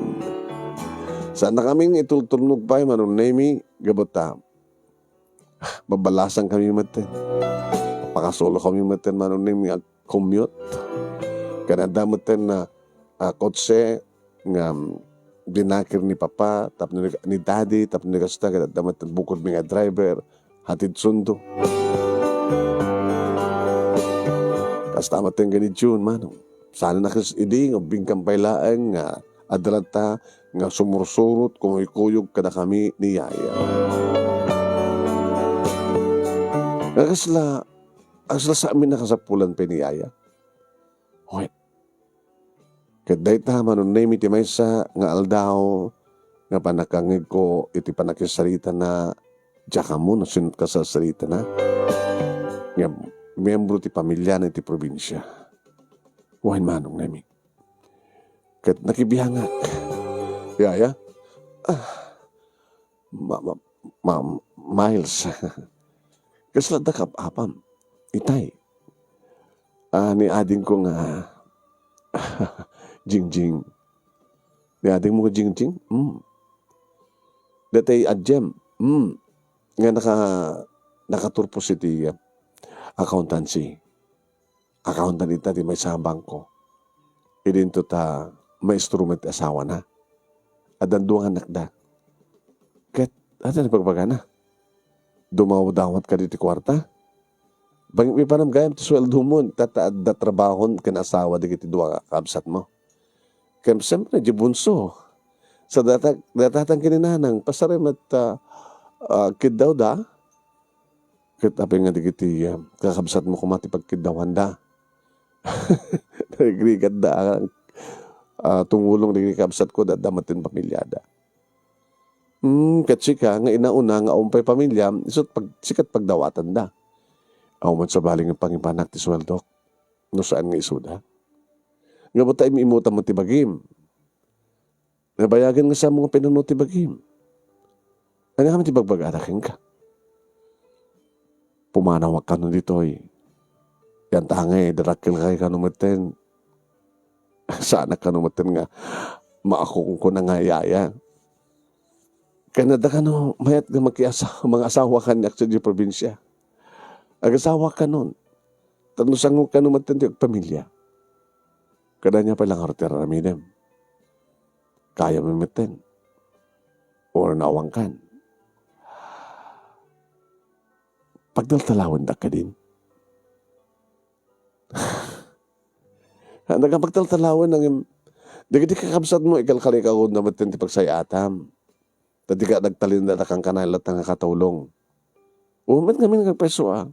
Saannakami nga itultulnog pay, Manong Nemi, gapu ta mabalasangkami metten. Pakasulokami metten, Manong Nemi, nga agcommute. Ken adda metten a, a kotse nga, um, dinakir ni Papa tapno ni, ni Daddy, tapno ni kasta, ket adda metten bukodmi nga driver, hatid sundo. Kasta metten ken ni June, Manong. Saan a kas idi nga ubbingkam pay laeng nga adda latta nga sumursurot, kumuykuyog kadakami ni Yaya. Nga kasla, kasla saanmi a kasapulan pay ni Yaya. Hoy. Ket dayta, Manong Nemi, ti maysa nga aldaw nga pannakangngegko iti pannakissaritana, diak ammo no sino ti kasassaritana, nga miyembro ti pamiliana iti probinsia. Wen, Manong Nemi. Ket nakibiangak. Yaya? Ah, ma-, ma-, ma-, Miles. Kasla adda kaap-apam? Itay. Ah, ni adingko nga Jingjing. Ni adingmo nga Jingjing? Mm. Datay Adjem. Mm. Nga naka-, nakaturpos iti, uh, accountancy. Accountant ita ti maysa a bangko. Idinto ta maestro met ti asawana. Addan dua nga annakda. Ket, ania ti pagbagana? Dumawdawat kadi ti kuarta? Bang ipanam gayam ti sueldomon, ta, ta adda trabahon ken asawa dagiti dua nga kakabsatmo. Ken siyempre, di bunso. Sa data-, datatan ken ni nanang, pasarem met, ah, ah, kiddawda. Ket apay nga dagiti, ah, kakabsatmo koma ti pagkiddawanda? Narigrigada, ah, tumulong dagiti kakabsatko, adda met ti pamiliada. Hmm, ket sika nga inauna nga awan pay pamiliam, isu't pag-, sika ti pagdawatanda. Awan met sabali nga pangipanak ti sueldok, no saan nga isuda. Ngem ta im-imutam met ti bagim. Nabayagen nga saan mo nga pinuno ti bagim. Ania kami ti bagbagada kenka? Pumanawak kano ditoy. Yan ta ngay, darakkel kay kano metten. Saanak kano metten nga maakongkuna nga yaya. Kanayon kano mayat nga makiasa-, mangasawa kaniak sadiay probinsia. Agasawa kanon. Tapno sangok kano metten ti agpamilya. Kada ania pay la ngarud ti aramidem. Kayam metten. Or naawangkan. Pagtaltalawendak kadin. Ania nga pagtaltalawen, nangem, dagiti kakabsatmo, ikalkalikawenda metten ti pagsay-atam. Ta dika nagtalinaed kankana latta nga katulong. Umet ngamin nga agpayso a.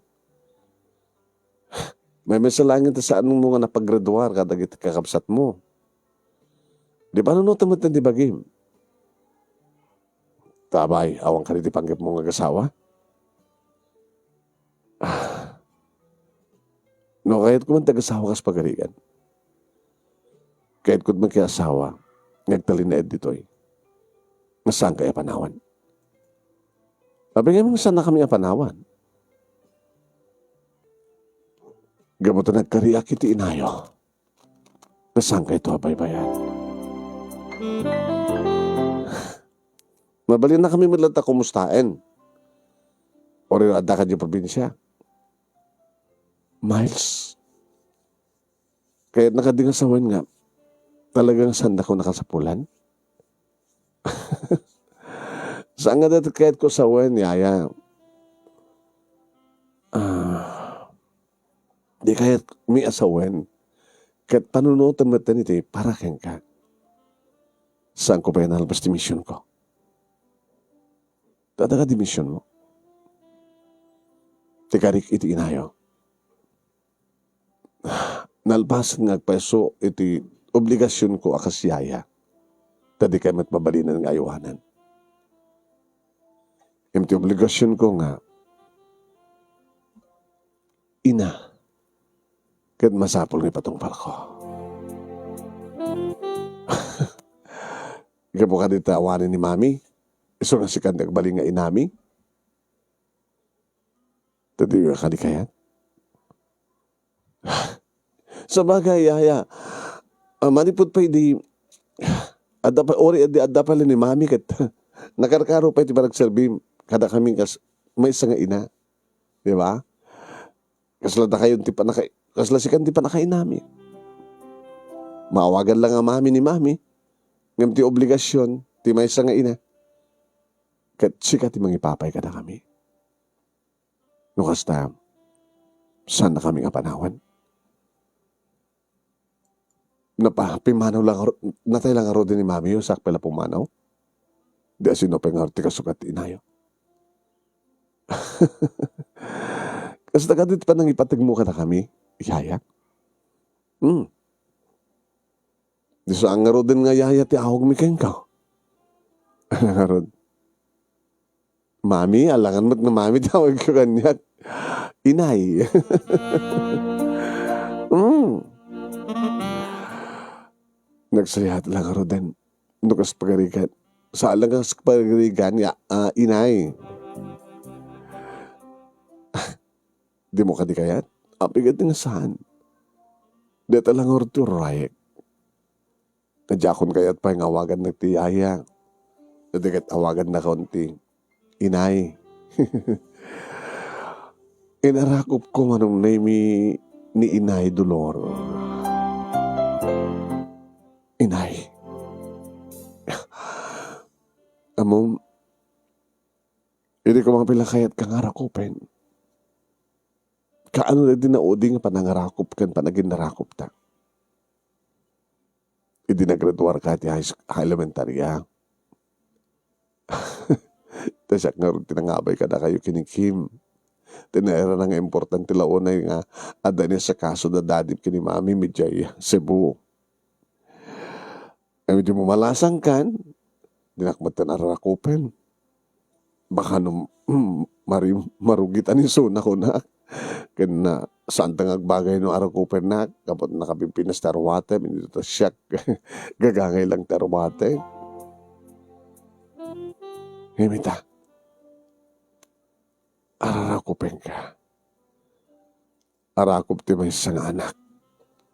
Maymaysa laeng ti saanmo nga napagraduar kadagiti kakabsatmo. Di panunotem metten ti bagim. Ta abay, awan kadi ti panggepmo nga agasawa? Ah. No, kayatko man ti agasawa kas pagarigan. Kayatko met nga asawa nga agtalinaed ditoy. Nga saankay a panawan. Apay ngamin nga saannakami a panawan? Gapu ta nagkariak iti inayo. Nga saankayto a baybay-an? Mabalinnakami met latta kumustaen. Uray no addaka idiay probinsia. Miles, kayatna kadi nga sawen nga talaga nga saandakon a kasapulan? Saan nga dayta kayatko a sawen, yaya. Ah, di kayatmi a sawen ket panunotem metten iti para kenka. Saanko pay a nalpas ti misionko. Adda kadi misionmo? Ti karik iti inayo. Nalpasen nga agpayso iti obligasionko a kas yaya. Ta dikay met mabalinen nga aywanen. Ngem ti obligasionko nga ina, ket masapul nga ipatungpalko. Gapu kadi ta awanen ni Mami, isu nga sika ti agbalin nga inami? Ta dika kadi kayat? Sabagay, yaya, ah, manipud pay di, adda pa, uray di adda pay la ni Mami ket nakarkaro pay ti panagserbi kadakami kas maysa nga ina. Di ba? Kasla dakayon ti panaka-, kasla sikan ti panakainami. Maawagan la nga mami ni Mami, ngem ti obligasion ti maysa nga ina, ket sika ti mangipapay kadakami. No kasta, saannakami nga panawan? Napa-, pimmanaw la ngarud, natay la ngarud ni Mami, o saanko pay la pummanaw? Di asino pay ngarud ti kasukat ti inayo? Kasta kadi ti panangipategmo kadakami, yaya? Hmm. Di saan ngaruden nga yaya ti awagmi kenka? Ngarud. Mami, alangan met nga mami ti awagko kaniak. Inay. Mm. Nagsayat la ngaruden. No kas pagarigan. Saan la kas pagarigan, ya, ah, inay. Dimo kadi kayat? Apay kadi nga saan? Dayta la ngarud ti urayek. Nga diakon kayat pay nga awagannak ti yaya. Idi ket awagannakon ti inay. Inarakopko manong naymi ni Inay Dolor. Inay. Ammom, idi koma pay la kayatka nga arakupen, kaano daydi naudi nga panangarakop ken panaginnarakopta? Idi nagraduarka ti high sch-, high elementarya. Ta siak ngarud ti nangabay kadakayo ken ni Kim. Ti nairana nga importante la unay nga adda ni asikaso da daddy ken ni mami idiay Cebu. Ngem idi mamalasangkan, dinak metten arakupen. Baka no, mm, mari-, marugitan isuna, kunak. Ken na, saanta nga agbagay no arakupennak, gapu ta nakapipintas ti aruatem, indi ta siak gagangay lang ti aruatem. Ngem ita, ararakupenka. Arakup ti maysa nga anak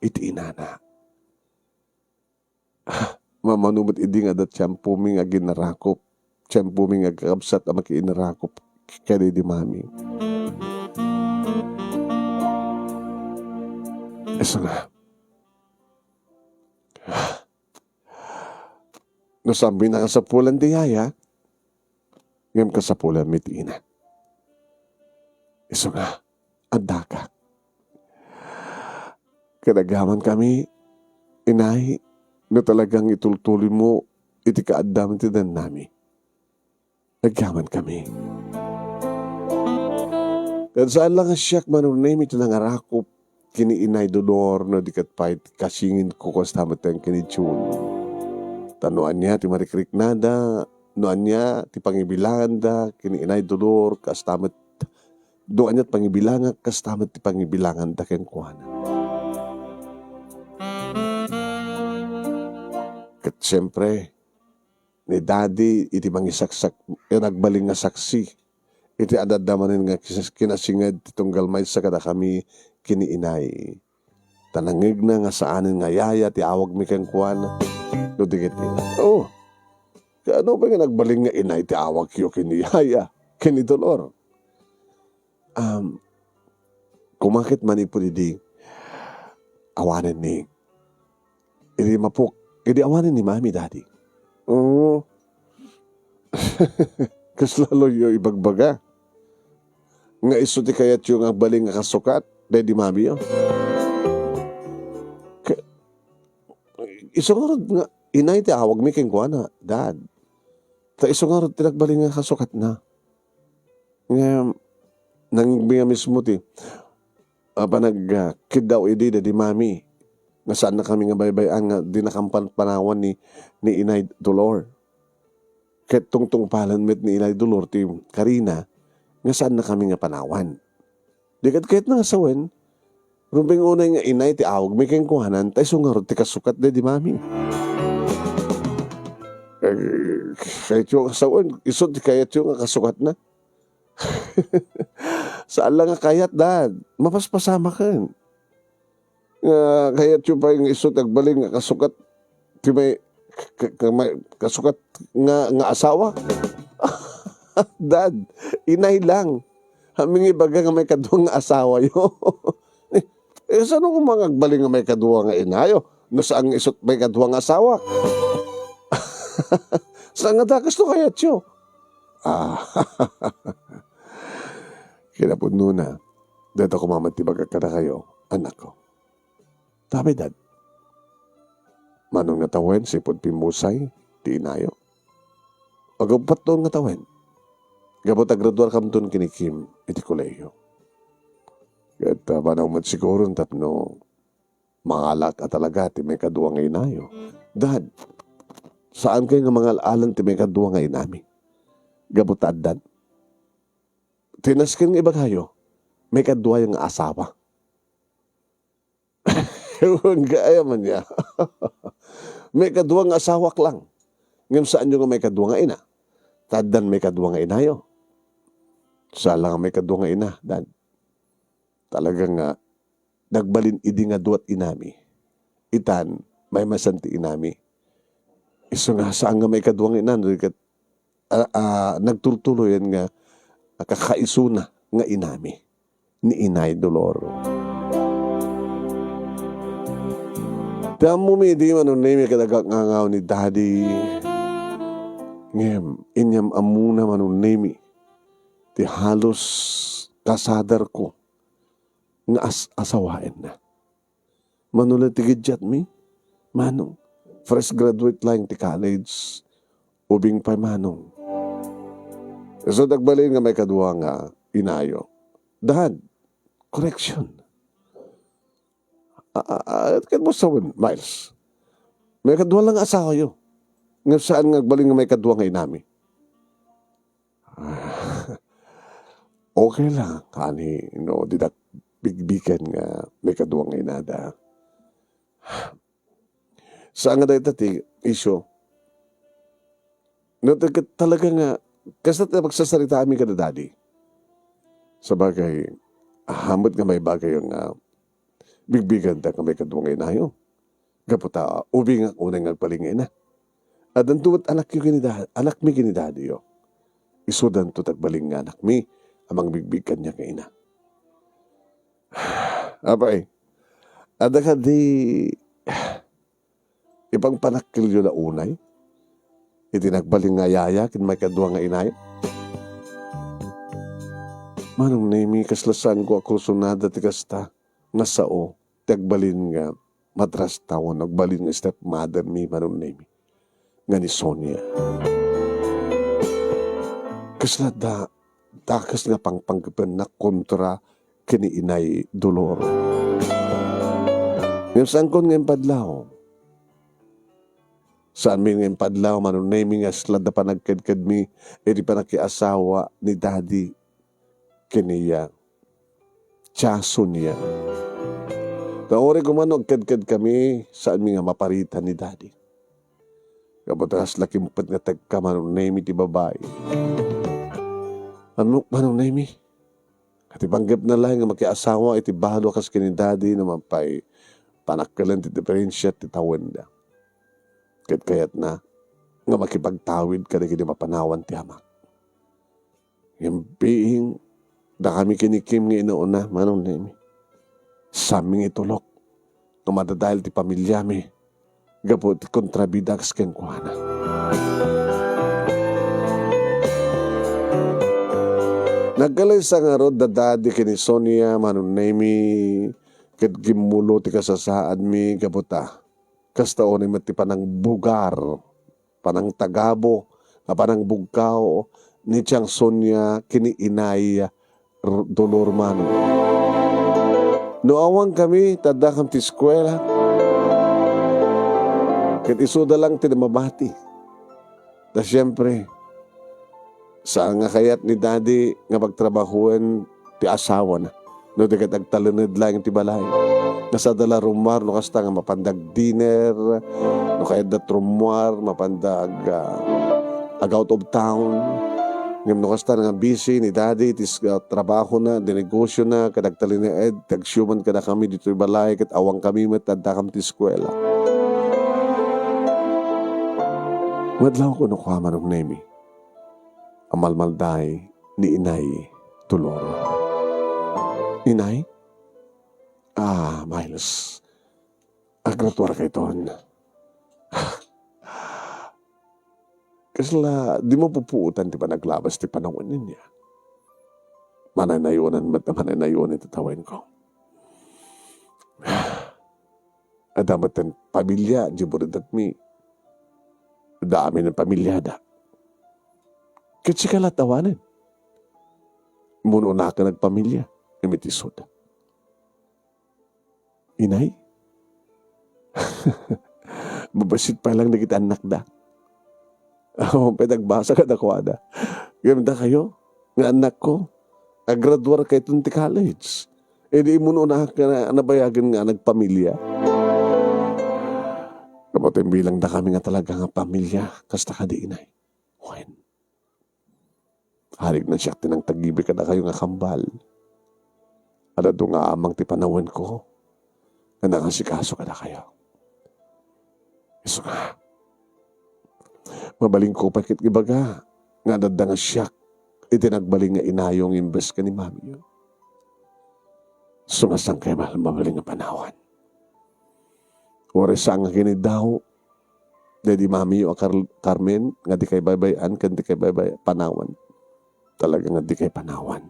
iti inana. Mamano met idi nga adda tiempomi nga aginarakup, tiempomi nga agkakabsat a makiinarakup kadi di mami. Isu nga, no saanmi nakasapulan ti yaya, ngem kasapulanmi ti ina. Isu nga, addaka. Ket agyamankami, inay, no talagang itultuloymo iti kaaddam ti dannami. Agyamankami. Ket saan la nga siak manunemi ti nangarakup ken ni Inay Dolor no di ket pay ti kasinginko kasta met ken ni Jun. Ta no ania ti marikriknada, no ania ti pangibilanganda ken ni Inay Dolor, kasta met, no ania ti pangibilangak, kasta met ti pangibilanganda kenkuana. Ket siempre, ni Daddy iti mangisaksak-, ken agbalin nga saksi iti adda manen nga kis-, kinasinged ti tunggal maysa kadakami ken ni Inay. Ta nangngegna nga saanen nga yaya ti awagmi kenkuana. No di ket ina. Oh, kaano pay nga nagbalin nga inay ti awagyo ken ni yaya, ken ni Dolor? Um, kumaket manipud idi awanen ni, idi mapuk-, idi awanen ni Mami, Daddy. Oo. Kasla loyo ibagbaga nga isu ti kayatyo nga agbalin nga kasukat daydi mamiyo. Ka-, isu ngarud nga inay ti awagmi kenkuana, Dad. Ta isu ngarud ti nagbalin nga kasukatna. Ngem, nangngegmi nga mismo ti, ah, panag-, ah, kiddaw idi daydi Mami, nga saannakami nga baybay-an nga dinakami panawan ni, ni Inay Dolor. Ket tungtungpalen met ni Inay Dolor ti karina nga saannakami nga panawan. Di ket kayatna nga sawen, rumbeng unay nga inay ti awagmi kenkuana, ta isu ngarud ti kasukat daydi Mami. Eh, kayatyo nga sawen, isu ti kayatyo nga kasukatna. Saan la nga kayat, Dad. Mapaspasamaken. Nga kayatyo pay nga isu ti agbalin nga kasukat ti may, ka-, ka-, may kasukat nga, nga asawa? Dad, inay lang. Amin nga ibaga nga may kadua nga asawayo. Eh, eh, saan koma nga agbalin nga may kadua nga inayo? No saan nga isu ti may kadua nga asawa? Saan nga dakes no kayatyo? Ah, kinapudnona, dayta koma met ti ibagak kadakayo, annakko. Tapay, Dad, manong nga tawen, sipud pimmusay ti inayo. Aguppat nga tawen, gapu ta graduarkamton ken ni Kim iti kolehiyo. Ket, ah, manaw met siguro tapno mangalak a talaga ti maikadua nga inayo. Dad, saan kay nga mangal-alan ti maikadua nga inami? Gapu ta addan. Ti nasken nga ibagayo, maikaduayo nga asawa. Ewan ka, aya man ya. Maikadua nga asawak lang. Ngem saanyo nga maikadua nga ina. Ta addan maikadua nga inayo. Saan la nga maikadua nga ina, Dad. Talaga nga, nagbalin idi nga duat inami. Itan, maymaysan ti inami. Isu nga saan nga maikadua nga ina, no di ket, ah, ah, nagturtuloyan nga kakaisuna nga inami ni Inay Dolor. Ti ammomi idi manunemi kadagak nga ngaw ni Daddy. Ngem, inyam ammona manunemi ti halos kasadarko nga as-, asawaenna. Mano la ti giddiatmi? Manong, fresh graduate lang ti college. Ubing pay manong. Isu ti agbalin nga maikadua nga inayo. Dad, correction. A, a, a, ket mo sawen, Miles. Maikadua lang nga asawayo. Nga saan nga agbalin nga maikadua nga inami? Okay lang, ani, no, didak bigbigen nga maikadua nga inada. Saan nga dayta ti isyu. No, ta-, talaga nga, kasta ti pagsasaritaami kada daddy. Sabagay, ahamot nga maibagayo nga bigbigenda nga maikadua nga inayo. Gapu ta, ubing nga unay nga agbalin nga ina. Addanto met anakyo ken ni da-, anakmi ken ni daddyyo. Isudanto ti agbalin nga anakmi a mangbigbig kaniak nga ina. Apay, adda kadi ipangpanakkelyo la unay iti nagbalin nga yaya ken maikadua nga inayo? Manong Nemi, kasla saanko a kursunada ti kasta nga sao ti agbalin nga madrasta wenno agbalin nga stepmother mi, Manong Nemi, nga ni Sonia. Kasla da-, dakes nga pangpanggepenna kontra ken ni Inay Dolor. Ngem saankon nga impadlaw. Saanmi nga impadlaw, Manong Nemi, nga kasla da panagkedkedmi iti panakiasawa ni Daddy ken ni Tia Sonia. Ta uray koma no agkedkedkami, saanmi nga maparitan ni Daddy. Gapu ta kasla kimpet nga tekka, Manong Nemi, ti babai. Ano, Manong Nemi? Ket ti panggepna laeng nga makiasawa iti balo a kas ken ni Daddy no mapay panakkelen ti diferensia ti tawenda. Ket kayatna nga makipagtawid kadagiti mapanawan ti amak. Ngem biing, dakami ken ni Kim nga inauna, Manong Nemi. Saanmi nga itulok nga madadael ti pamiliami gapu ti kontrabida kas kenkuana. Nagkalaysa ngarud da Daddy ken ni Sonia, Manong Nemi, ket gimmulo ti kasasaadmi gapu ta kasta unay met ti panangbugar, panangtagabo, a panangbugkaw ni Tiang Sonia ken ni Inay R-, Dolor Manong. No awankami, ta addakam ti eskuela. Ket isuda lang ti namabati. Ta siempre, saan nga kayat ni Daddy nga pagtrabahoen ti asawana no di ket agtalned laeng ti balay. Kasada la rummuar no kasta nga mapanda agdinner, no kayatda rummuar, mapanda ag-, ah, ag-out of town. Ngem no kasta nga busy ni Daddy iti s-, ah, trabahona, ti negosiona, ket agtalinaed, ti agsiuman kadakami ditoy balay, ket awankami met, addakam ti eskuela. Madlawko no kua, Manong Nemi, a malmalday ni Inay Dolor. Inay? Ah, Miles. Agraduarkayton. Kasla, dimo pupuotan ti panaglabas ti panawen niya. Mananayonan met a mananayon iti tawenko. Adda met ti pamilia, di buridakmi. Adda amin a pamiliada. Ket sika latta awanen. Immun-unakan agpamilia, ngem iti isuda. Inay? Babassit pay lang dagiti annakda. Awan pay nagbasa kadakuada. Ngem dakayo, nga annakko, agraduarkayton ti college. Idi immun-unaak nga nabayagen nga nagpamilia. Kabaten bilangdakami nga talaga nga pamilia, kasta kadi, Inay. Wen. Arik na siak ti nangtagibi kadakayo nga kambal. Adda adu nga amang ti panawenko nga nangasikaso kadakayo. Isu nga, mabalinko pay ket ibaga nga adda nga siak iti nagbalin nga inayo nga imbes ken ni mamiyo. Isu nga saan kay mal-, mabalin nga panawan. Uray saan nga kiniddaw, daydi mamiyo a Car-, Carmen, nga dikay baybay-an ken dikay baybay-, panawan. Talaga nga dikay panawan.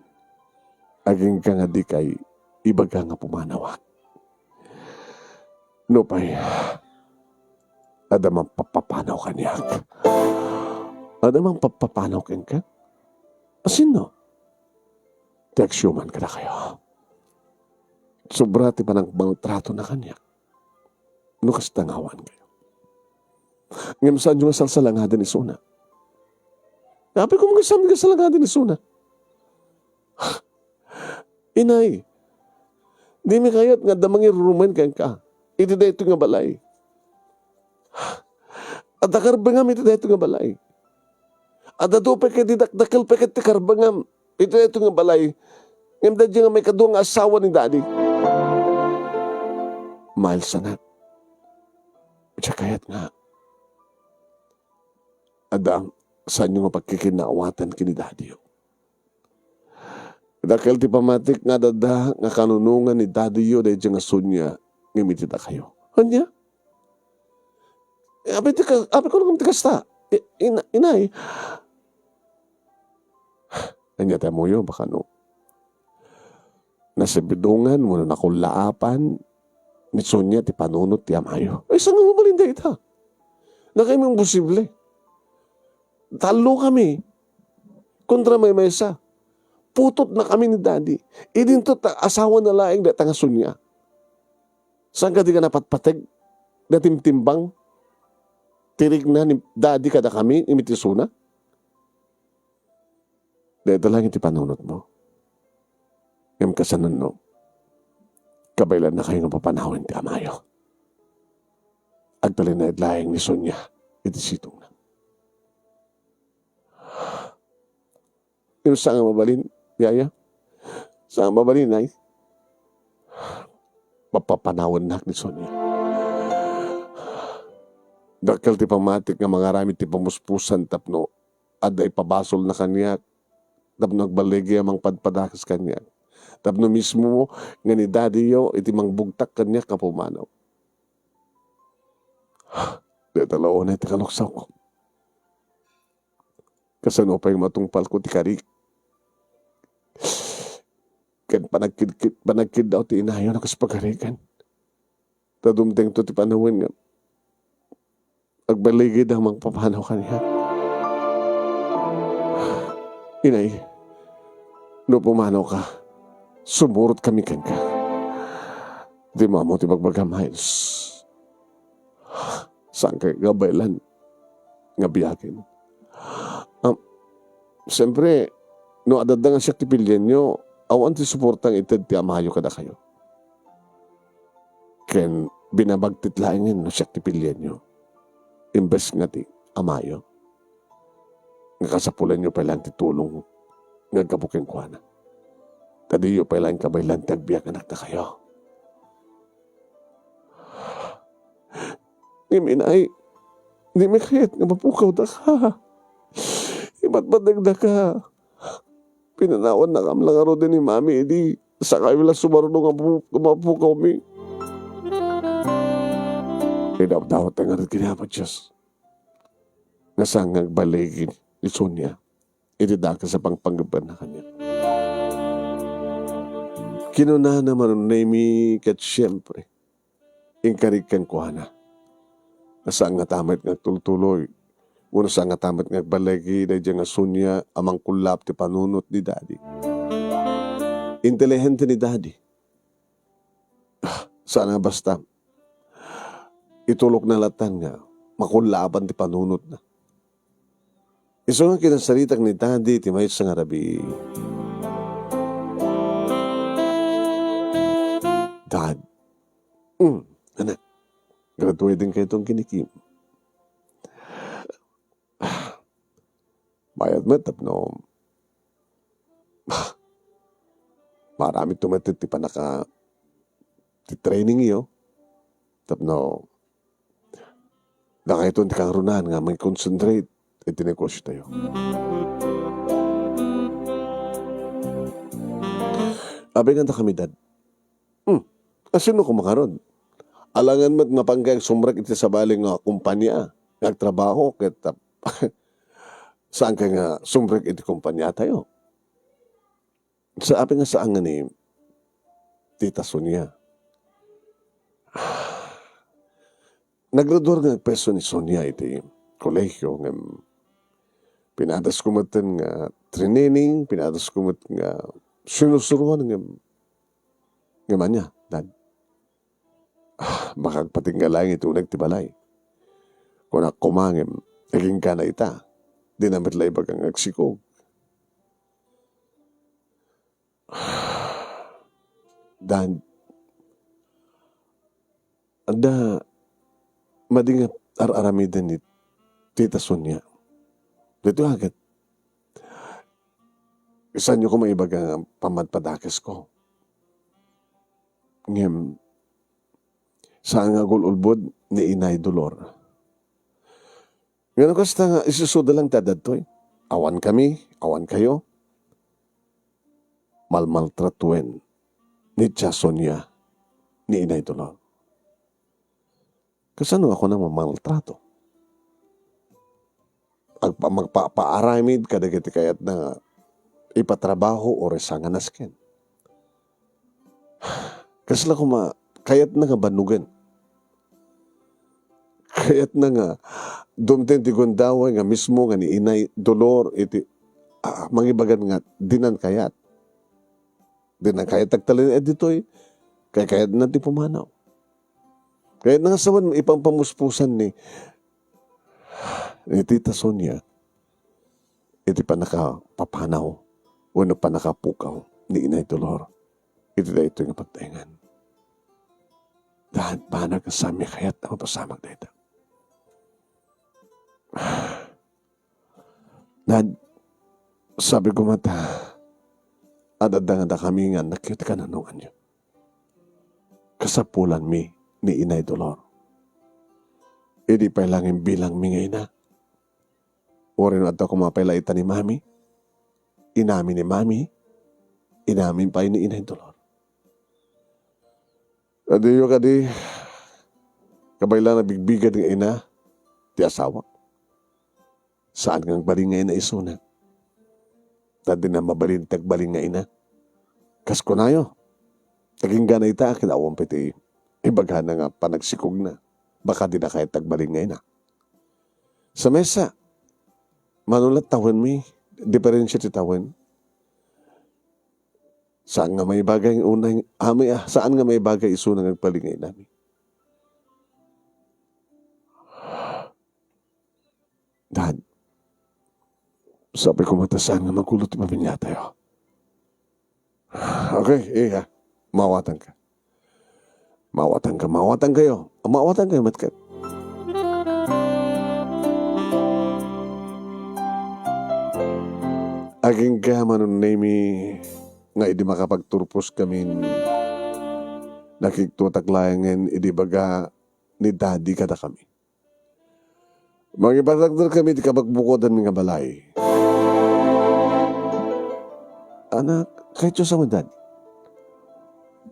Agingga nga dikay ibaga nga pumanawak. Nupay, adda mapapapanaw kaniak. Adda mapapapanaw kenka? Asino? Ti agsiuman kadakayo. Sobra ti panangmaltratona kaniak. No kasta nga awan kayo. Ngem saanyo nga salsalangaden isuna. Apay, kung nga saan nga salsalangaden isuna? Inay, dimi kayat nga adda mangirurumen kenka iti daytoy nga balay. Adda karbengam iti daytoy nga balay. Adda dua pay ket ti dakdakel pay ket ti karbengam iti daytoy nga balay. Ngem daydiay nga maikadua nga asawa ni Daddy. Miles, anak. Diak kayat nga adda saanyo nga pagkikinnaawatan ken ni Daddy. Dakkel ti pammatik nga adda nga kanunongan ni Daddy daydiay nga Sonia ngem iti dakayo. Ania? Eh, apay ti ka-, apay ko lang ti kasta? I-, ina-, inay. Ania ti ammoyo, baka no nasibidongan wenno nakullaapan ni Sonia ti panunot ti amayo. Ay, saan nga mabalin dayta? Nakaimposible. Tallo kami kontra maymaysa. Putotna kami ni Daddy. Idinto ta asawana laeng dayta nga Sonia. Saan kadi nga napatpateg, natimtimbang ti rikna ni Daddy kadakami, iti isuna? Dayta laeng ti panunotmo. Ngem kasano no kabaelannakayo nga papanawen ti amayo? Agtalinaed laeng ni Sonia iti situngna. Ngem saan nga mabalin, yaya? Saan nga mabalin, ay? Mapapanawennak ni Sonia. Dakkel ti pammatik nga mangaramid ti pamuspusan tapno adda ipabasolna kaniak, tapno agballigi a mangpadpadakes kaniak, tapno mismo nga ni Daddy-yo iti mangbugtak kaniak nga pumanaw. Dayta la unay ti kaluksawko. Kasano pay matungpalko ti karik ken panagkidkid-, panagkiddaw ti inayo a kas pagarigan? Ta dumtengto ti panawen nga agballigid a mangpapanaw kaniak. Inay, no pumanawka, sumurot kami kenka. Di mo ammo ti bagbagam, Miles. Saan kay nga baelan nga biagen? Ah, siyempre, no adda nga siak ti pilienyo, awan ti suporta nga ited ti amayo kadakayo. Ken binabagtit laengen no siak ti pilienyo imbes nga ti amayo, nga kasapulanyo pay laeng ti tulong nga aggapu kenkuana. Ta diyo pay laeng kabaelan ti agbiag a nagdakayo. Ngem inay, dimi kayat nga mapukawdaka. Ipatpategdaka. Pinanawannakam la ngarud ni Mami idi sakay la sumaruno nga pu-, nga mapukawmi. Idawdawatna ngarud ken ni Apo Dios nga saan nga agbaligi ni Sonia iti dakes a pangpangngepna kaniak. Kinunana man ni Mami ket siempre, inkarik kenkuana. Saan ngata met nga agtultuloy, wenno saan ngata met nga agbaligi daydiay nga Sonia a mangkullap ti panunot ni Daddy. Intelihente ni Daddy. Ah, saan nga basta. Itulokna latan nga makullapan ti panunotna. Isu nga kinasaritak ni Daddy ti maysa nga rabii. Dad. Mm, anak. Graduating kayton ken ni Kim. Mayat met tapno maaramidto met ti panaka-, ti trainingyo. Tapno dakayton ti kangrunaan nga mangconcentrate iti negosiotayo. Apay nga dakami, Dad? Hmm. Asino koma ngarud? Alangan met mapan kay agsumrek iti sabali nga kompania nga agtrabaho ket, ah, saan kay nga sumrek iti kompaniatayo? Sa apay nga saan nga ni Tita Sonia? Nagraduar nga agpwesto ni Sonia iti kolehio, ngem pinadasko metten nga training, pinadasko met nga sinusuroan, ngem, ngem ania, Dad? Ah, makagpatingga laeng iti uneg ti balay. Kunak koma, ngem, agingga ita, dina met la ibaga nga agsikog. Dad, adda madi nga ar-aramiden ni Tita Sonia. Daytoy a ket, saanyo koma ibaga nga pammadpadakesko. Ngem, saan nga agul-ulbod ni Inay Dolor. Ngem no kasta nga isusuda lang ta dadtoy, awan kami, awan kayo, malmaltratoen ni Tia Sonia ni Inay Dolor. Kasano ako na mamaltrato? Agpa-, magpapaaramid kadagiti kayatna nga ipatrabaho o resa nga nasken. Kasla koma, kayatna nga bannogen. Kayatna nga dumteng ti gundaway nga mismo nga ni Inay Dolor iti, ah, mangibagan nga dinan kayat. Dinan kayat agtalinaed ditoy, kay kayatna ti pumanaw. Kayatna nga sawen ipampamuspusan ni, ni Tita Sonia iti pannakapapanaw wenno pannakapukaw ni Inay Dolor iti daytoy nga pagtaengan. Dad, banag nga saan mi kayat a mapasamak dayta. Dad, sabi ko met, ad-adda nga dakami nga annakyo ti kananunganyo. Kasapulanmi ni Inay Dolor. Idi pay langin bilangmi nga ina. Uray no adda koma pay la ita ni Mami, inami ni Mami, inami pay ni Inay Dolor. Adiyo kadi, kabaylan a bigbigad nga ina ti asawak. Saan nga agbalin nga ina isuna. Ta dina mabalin ti agbalin nga ina. Kas kunayo, agingga na ita, ket awan pay ti ibagana nga panagsikogna. Baka dina kayat ti agbalin nga ina. Sa mesa, mano la tawenmi, diferensya ti tawen. Saan nga maibagay unay, amay, ah, saan nga maibagay isuna nga agbalin nga inami. Dad, sabi ko met ta saan nga magulo ti pamiliatayo. Okay, iya. Mawatanka. Mawatanka, mawatankayo. Mawatankayo met ket. Agingga manunnaymi nga idi makapagturposkamin, nakigtutak laengen idi baga ni Daddy kadakami. Mangipatakderkami ti kabakbukodanmi nga balay. Anak, kayatyo sa medad.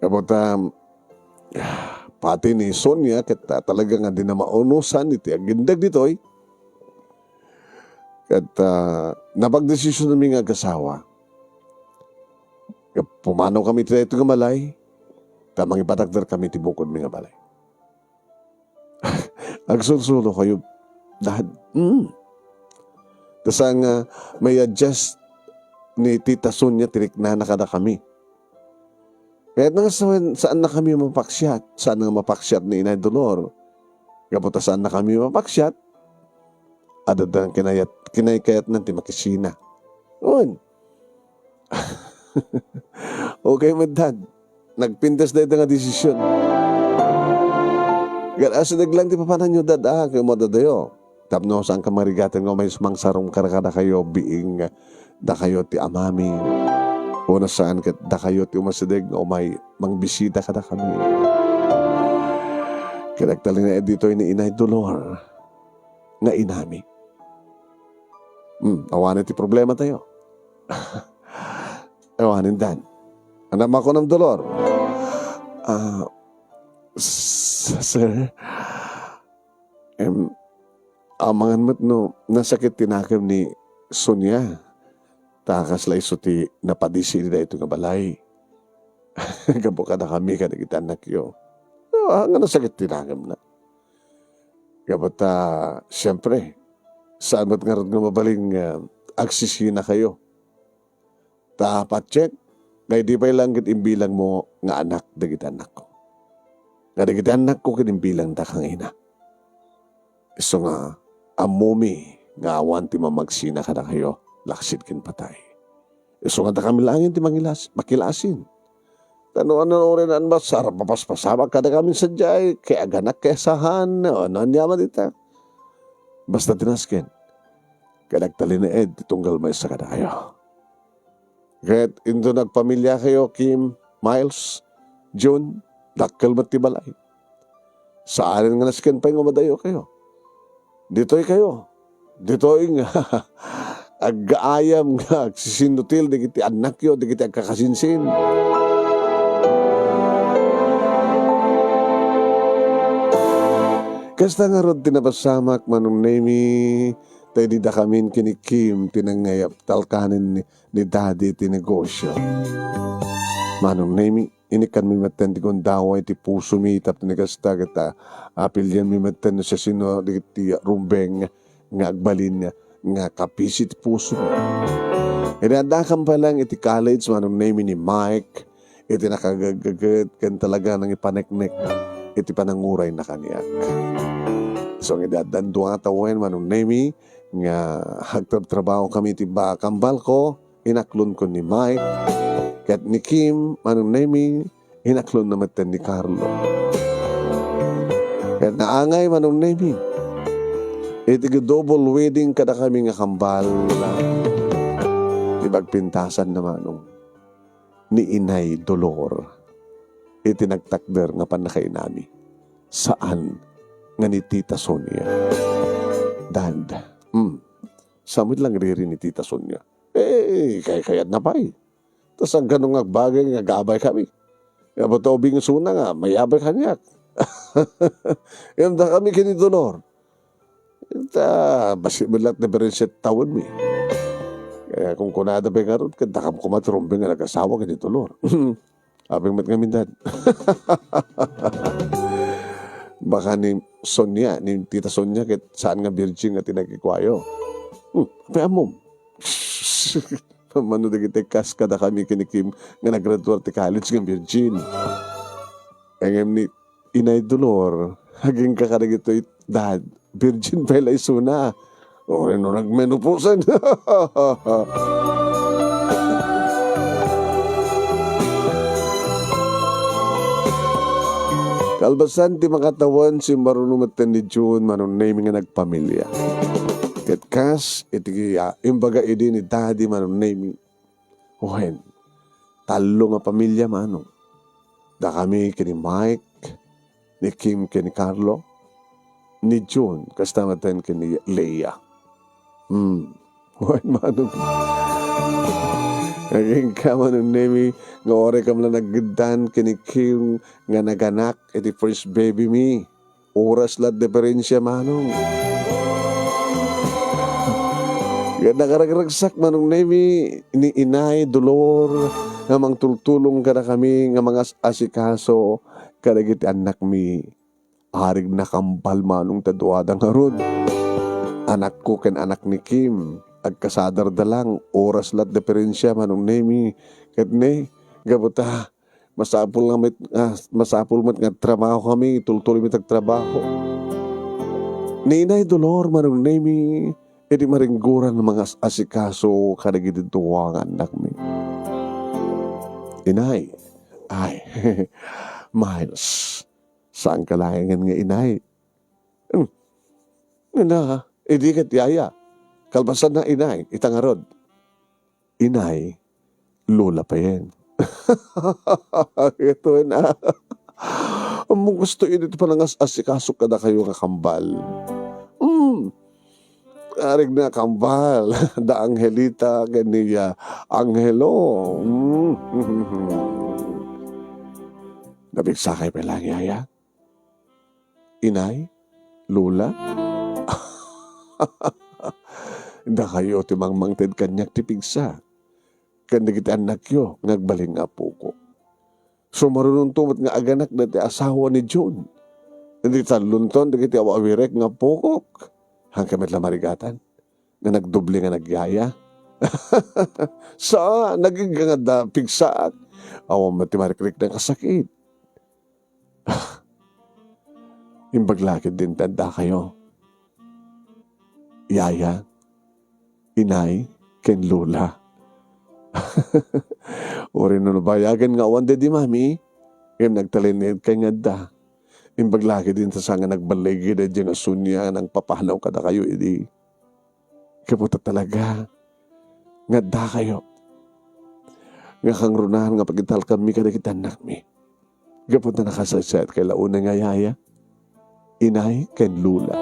Kabutam, pati ni Sonia, ket, ah, talaga nga di na maunusan iti agindeg ditoy. Ket, ah, napagdesisyonmi nga agasawa. Ket pumanaw kami iti daytoy nga balay, ta mangipatakder kami ti bukodmi nga balay. Agsulsulo kayo, Dad. Mm. Ta saan nga may-adjust ni Tita Sonia ti riknana kadakami. Kayatna nga saan, saan na kami mapaksiat, saan nga mapaksiat ni Inay Dolor. Gapu ta saan na kami mapaksiat, adda kinayat, kinaykayatnan ti makisina. Wen. Okay met, Dad. Nagpintas dayta nga desisyon. Ket asideg lang ti papananyo, Dad, a, ket madadayo. Tapno saan ka marigaten nga umay mangsarum kadakayo, biing dakayo ti amami. Wenno saan ket dakayo ti umasideg nga umay mangbisita kadakami. Ket agtalinaed ditoy ni Inay Dolor nga inami. Hmm, awanen ti problematayo. Awanen, Dad. Ania makunam, Dolor? Ah, s-, sir, em, amangan met no nasakit ti nakem ni Sonia. Ta kasla isu ti napadisi iti daytoy nga balay. Gapu kadakami kadagiti annakyo. Ah, nga nasakit ti nakemna. Gapu ta, siempre, saan met ngarud nga mabalin nga agsisina kayo. Ta patiek, nga idi pay lang ket imbilangmo nga anak dagiti annakko. Nga dagiti annakko ket imbilangda kang ina. Isu nga ammomi nga awan ti mamagsina kadakayo, laksid ken patay. Isu nga dakami laengen ti mangilas-, makilasin. Ta no ania uray nga anbas, sar-, mapaspasamak kadakamin sadiay, ket aganak ket saan, no, no aniaman ita. Basta ti nasken, ket agtalinaed ti tunggal maysa kadakayo. Ket inton agpamiliakayo, Kim, Miles, June, dakkel met ti balay. Saanen nga nasken pay nga madayokayo. Ditoykayo. Ditoy nga aggaayam nga agsisinutil dagiti annakyo, dagiti agkakasinsin. Kasta ngarud ti napasamak, Manong Nemi, ta idi dakamin ken ni Kim ti nangngayab talkanen ni, ni Daddy ti negosio. Manong Nemi, inikkanmi metten ti gundaway ti pusomi tapno ni kasta ket, ah, apilianmi metten no siasino dagiti rumbeng nga agbalin nga kapisi ti pusomi. Idi addakam pay laeng iti college, Manong Nemi, ni Mike, iti nakagaggaget ken talaga nangipaneknek iti panangurayna kaniak. So, idi addan dua tawen, Manong Nemi, nga agtrabtrabahokami iti ba-, kambalko, inaklonko ni Mike, ket ni Kim, Manong Nemi, inaklonna metten ni Carlo. Ket naangay, Manong Nemi, iti double wedding kadakami nga kambal, ti pagpintasanna, Manong, ni Inay Dolor iti nagtakder nga pannakainami. Saan nga ni Tita Sonia. Dad, mm, sa met lang riri ni Tita Sonia. Eh, kaykayatna pay. Ta saan kano nga agbagay nga agabaykami? Apo ta ubing isuna nga mayabay kaniak. Ngem dakami ken ni Dolor, ta bassit met laeng ti diperensia ti tawenmi. Kaya kunkunada pay ngarud, ket dakam koma ti rumbeng nga nagasawa ken ni Dolor. Apay met ngamin, Dad? Baka ni Sonia, ni Tita Sonia, ket saan nga virgin nga ti nakikuayo. Hmm, apay ammom? Mano dagiti kas kadakami ken ni Kim nga naggraduar ti college nga virgin. Ngem ni Inay Dolor, agingga kadagitoy, Dad, virgin pay la isuna. O, no nagmenopause. Kalpasan ti makatawen, simmaruno metten ni June, Manong Nemi, nga nagpamilia. Ket kas iti, ah, imbaga idi ni Daddy, Manong Nemi, wen, tallo nga pamilia, Manong. Dakami ken ni Mike, ni Kim ken ni Carlo, ni June, kasta metten ken ni Leia. Hmm. Wen, Manong. Agingga, Manong Nemi, nga uray kam la naggiddan ken ni Kim nga naganak iti first baby mi. Oras la diferensia, Manong. Ket nakaragragsak, Manong Nemi, ni Inay Dolor nga mangtultulong kadakami nga mangas-asikaso kadagiti annakmi. Arig nakambal, Manong, ta duada ngarud. Anakko ken anak ni Kim, agkasadarda lang, oras la diferensia, Manong Nemi. Ket ne, gapu ta masapul nga met, ah, masapul met nga agtrabahokami, tultuloymi ti agtrabaho. Ni Inay Dolor, Manong Nemi, idi maringgoran nga mangas-asikaso kadagiti dua nga annakmi. Inay, ay, Miles, saanka laengen nga inay. Hmm. Nana, idi ket yaya. Kalpasanna, inay, ita ngarud. Inay, lola payen. Ito na. Ammok, kastoy idi ti panangas-asikaso kadakayo nga kambal. Hmm. Arig na kambal, da Angelita ken ni, ah, Angelo. Hmm. Napigsakay pay laeng, yaya? Inay? Lola? Dakayo ti mangmangted kaniak ti pigsa ken dagiti annakyo nga agbalin nga apokok. Sumarunonto met nga aganakda ti asawa ni June. Idi tallonton dagiti aw-awirek nga apokok. Haanka met la marigatan nga nagdoble nga nagyaya. Sa, nagingga nga da pigsaak. Awan met ti marikrikna nga sakit. Imbag la ketdi ti addakayo, yaya, inay, ken lola. Uray no nabayagen nga awan daydi, Mami, ngem nagtalinaedkay nga adda. Imbag la ketdin ta saan nga nagballigid daydi nga Sonia nga nangpapanaw kadakayo idi. Gapu ta talaga nga addakayo. Nga kangrunaan nga pagitalkanmi kadagiti annakmi. Gapu ta nakasaysayat kay la unay nga yaya, inay, ken lula.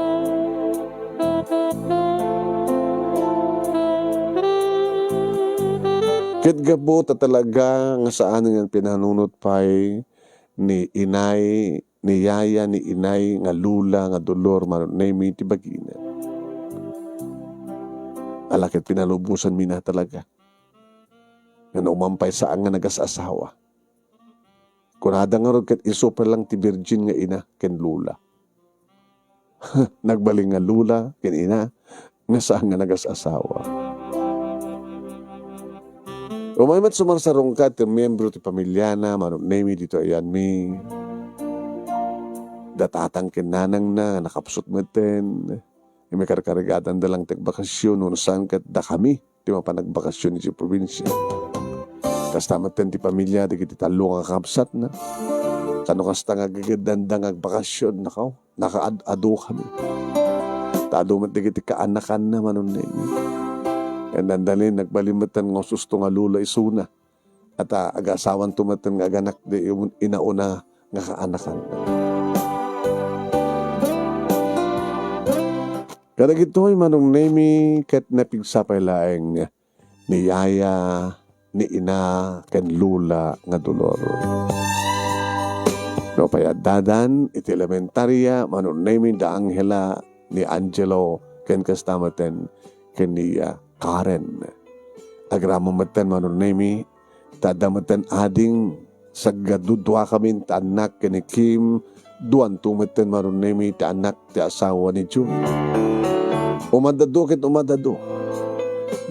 Ket gapu ta talaga nga saan nga pinanunot pay ni inay, ni yaya, ni inay nga lula nga dolor, Manong Nemi, ti bagina. Ala ket pinalubosanmi na talaga. Nga no man pay saan nga nagas-asawa. Kunada ngarud ket isu pay lang ti birgin nga ina ken lula. Nagbalin nga lula ken ina nga saan nga nagas-asawa. Umay met sumarsarungkad ti miembro ti pamiliana, Manong Nemi, ditoy ayanmi. Da tatang ken nanangna nga nakapsut metten. Ikarkarigatan da lang ti agbakasyon, no saan ket dakami ti mapan agbakasyon idiay probinsia. Kasta metten ti pamilia dagiti tallo nga kakabsatna. Kano kasta nga aggegeddanda nga agbakasyon, nakaw, nakaad-adu kami. Ta adu met dagiti kaanakanna, Manong Nemi. Ken dandalin, nagbalin metten nga ususto nga lula isuna. At, ah, agasawanto metten nga aganak di inauna nga kaanakan. Kadagitoy, Manong Nemi, ket napigsa pay laeng ni yaya, ni ina, ken lula nga dolor. No pay addadan iti elementaria, Manong Nemi, da Angela, ni Angelo, ken kasta metten ken ni, ah, Karen. Agraman metten, Manong Nemi, ta adda metten ading, saggaduduakamin ti annak ken ni Kim, duanto metten, Manong Nemi, ti annak ti asawa ni Jun. Umadadu ket umadadu.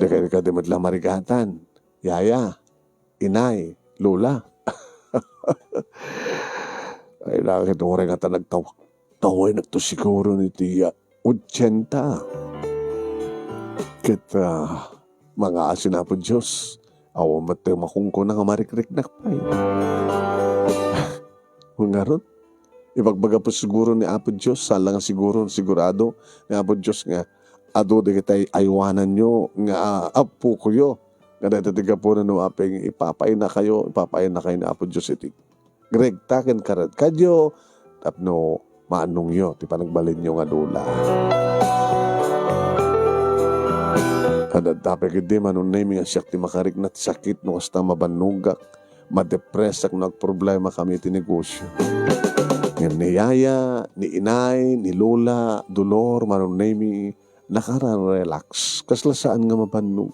Dika, dika di met la marigatan. Yaya, inay, lula. Ay, nakit uray nga ta nagtaw-, taway nagto siguro ni ti, ah, ochenta. Ket, ah, mangaasin Apo Dios, awan met ti makunkuna nga marikriknak pay. Ngarud, ibagbaga po siguro ni Apo Dios, saan la nga siguro, sigurado ni Apo Dios nga adu dagiti ay-, aywananyo nga, ah, appokoyo. Nga dayta ti gapuna no apay nga ipapainakayo, ipapainakayo ni Apo Dios iti regta ken karadkadyo tapno maannongyo ti panagbalinyo nga lula. Adda pay ketdi, Manong Nemi, nga siak ti makarikna ti sakit no kasta mabannogak, madepresak no agproblema kami iti negosyo. Ngem ni yaya, ni inay, ni lola, Dolor, Manong Nemi, nakararelax. Kasla saan nga mabannog.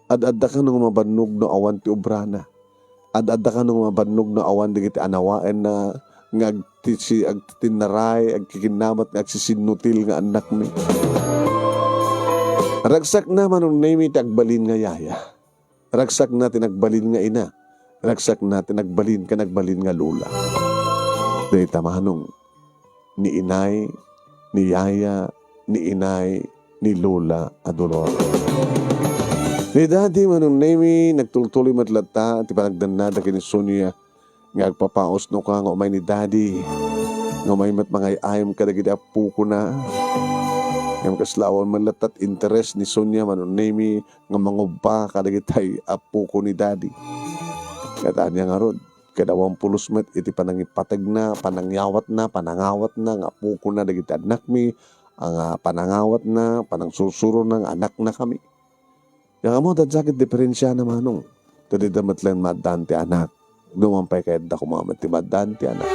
Ad-adda kano nga mabannog no awan ti obrana. Ad-adda kano nga mabannog no awan dagiti anawaenna nga agtisi-, agtitinnaray, agkikinnamat nga agsisinnutil nga annakmi. Ragsakna, Manong Nemi, ti agbalin nga yaya. Ragsakna ti nagbalin nga ina. Ragsakna ti nagbalin ken nagbalin nga lola. Dayta manong ni inay, ni yaya, ni inay, ni lola a Dolor. Ni Daddy, Manong Nemi, nagtultuloy met latta ti panagdannada ken ni Sonia nga agpapausno ka nga umay ni Daddy, nga umay met mangay-ayam kadagiti appokona. Ngem kasla awan met latta ti interes ni Sonia, Manong Nemi, nga mangubba kadagiti appoko ni Daddy. Ket ania ngarud, ket awan pulos met iti panangipategna, panangyawatna, panangawatna nga appokona dagiti annakmi, a nga panangawatna, panangsursurona nga annaknakami. Ket ammo, adda ket diferensiana, manong. Ta dida met laeng maaddaan ti anak. No man pay kayatda koma met ti maaddaan ti anak.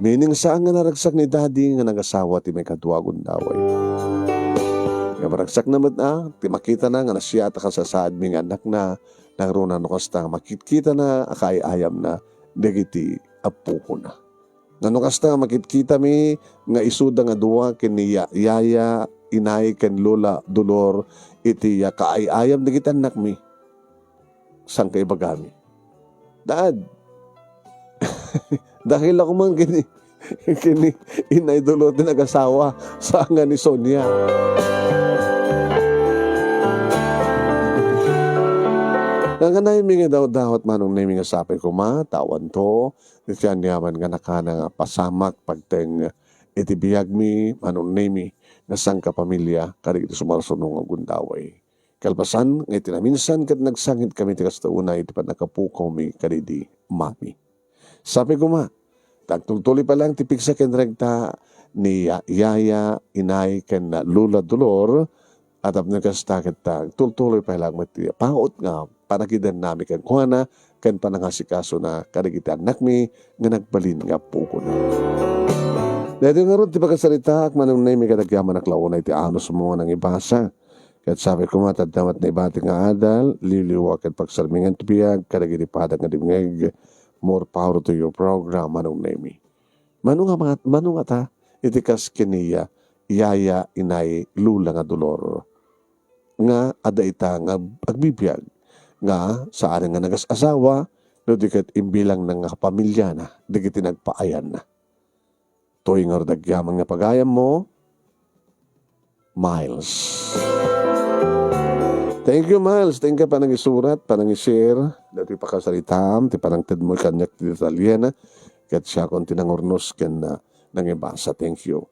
Meaning, saan nga naragsak ni Daddy nga nagasawa ti maikadua a gundaway. Nga maragsakna met a, ti makitana nga nasia ta kasasaadmi nga annakna, nangruna no kasta nga makitkitana a kaay-ayamna dagiti appokona. Nga no kasta nga makitkitami nga isuda nga dua ken ni ya-, yaya, inay ken lola Dolor iti ya kaay-ayam dagiti annakmi. Saan ka ibagami? Dad, dakila ko man ken ni, ken ni inay Dolor ti nagasawa, saan nga ni Sonia. Nanganaymi nga dawdawat, Manong Nemi, nga sapay koma, ta awanto, iti aniaman nga nakana nga pasamak, pagteng iti biagmi, Manong Nemi, nga sangkapamilya, kadagiti sumarsuno nga gundaway. Kalpasan, nga iti naminsan ket nagsangitkami ti kasta unay iti pannakapukawmi kadidi mami. Sapay koma, ta agtultuloy pay laeng ti pigsa ken rekta ni Ya-, Yaya, Inay, ken Lola Dolor, a tapno kasta ket ta agtultuloy pay laeng met ti paut nga panagidennami kenkuana ken panangasikasona kadagiti annakmi nga nagbalin nga pukona. Daytoy ngarud ti pakasaritaak, Manong Nemi, ket agyamanak la unay ti anusmo nga nangibasa. Ket sapay koma, ta adda met naibati nga adal, liwliwa ket pagsarmingan ti biag kadagiti padak nga dimngeg. More power to your program, Manong Nemi. Mano nga mga, mano nga ta iti kas ken ni Yaya, Inay, Lola nga Dolor, nga adda ita nga ag-, agbibiag, nga saan nga nagas-asawa, no di ket imbilangna nga pamilyana dagiti nagpaayanna. Toy ngarud agyamanak nga pagayammo, Miles. Thank you, Miles. Thank you, panangisurat, panangishare. Datoy pakasaritam, ti panangtedmo kaniak ti detalyena. Ket siakon ti nangurnos ken, ah, nangibasa. Thank you.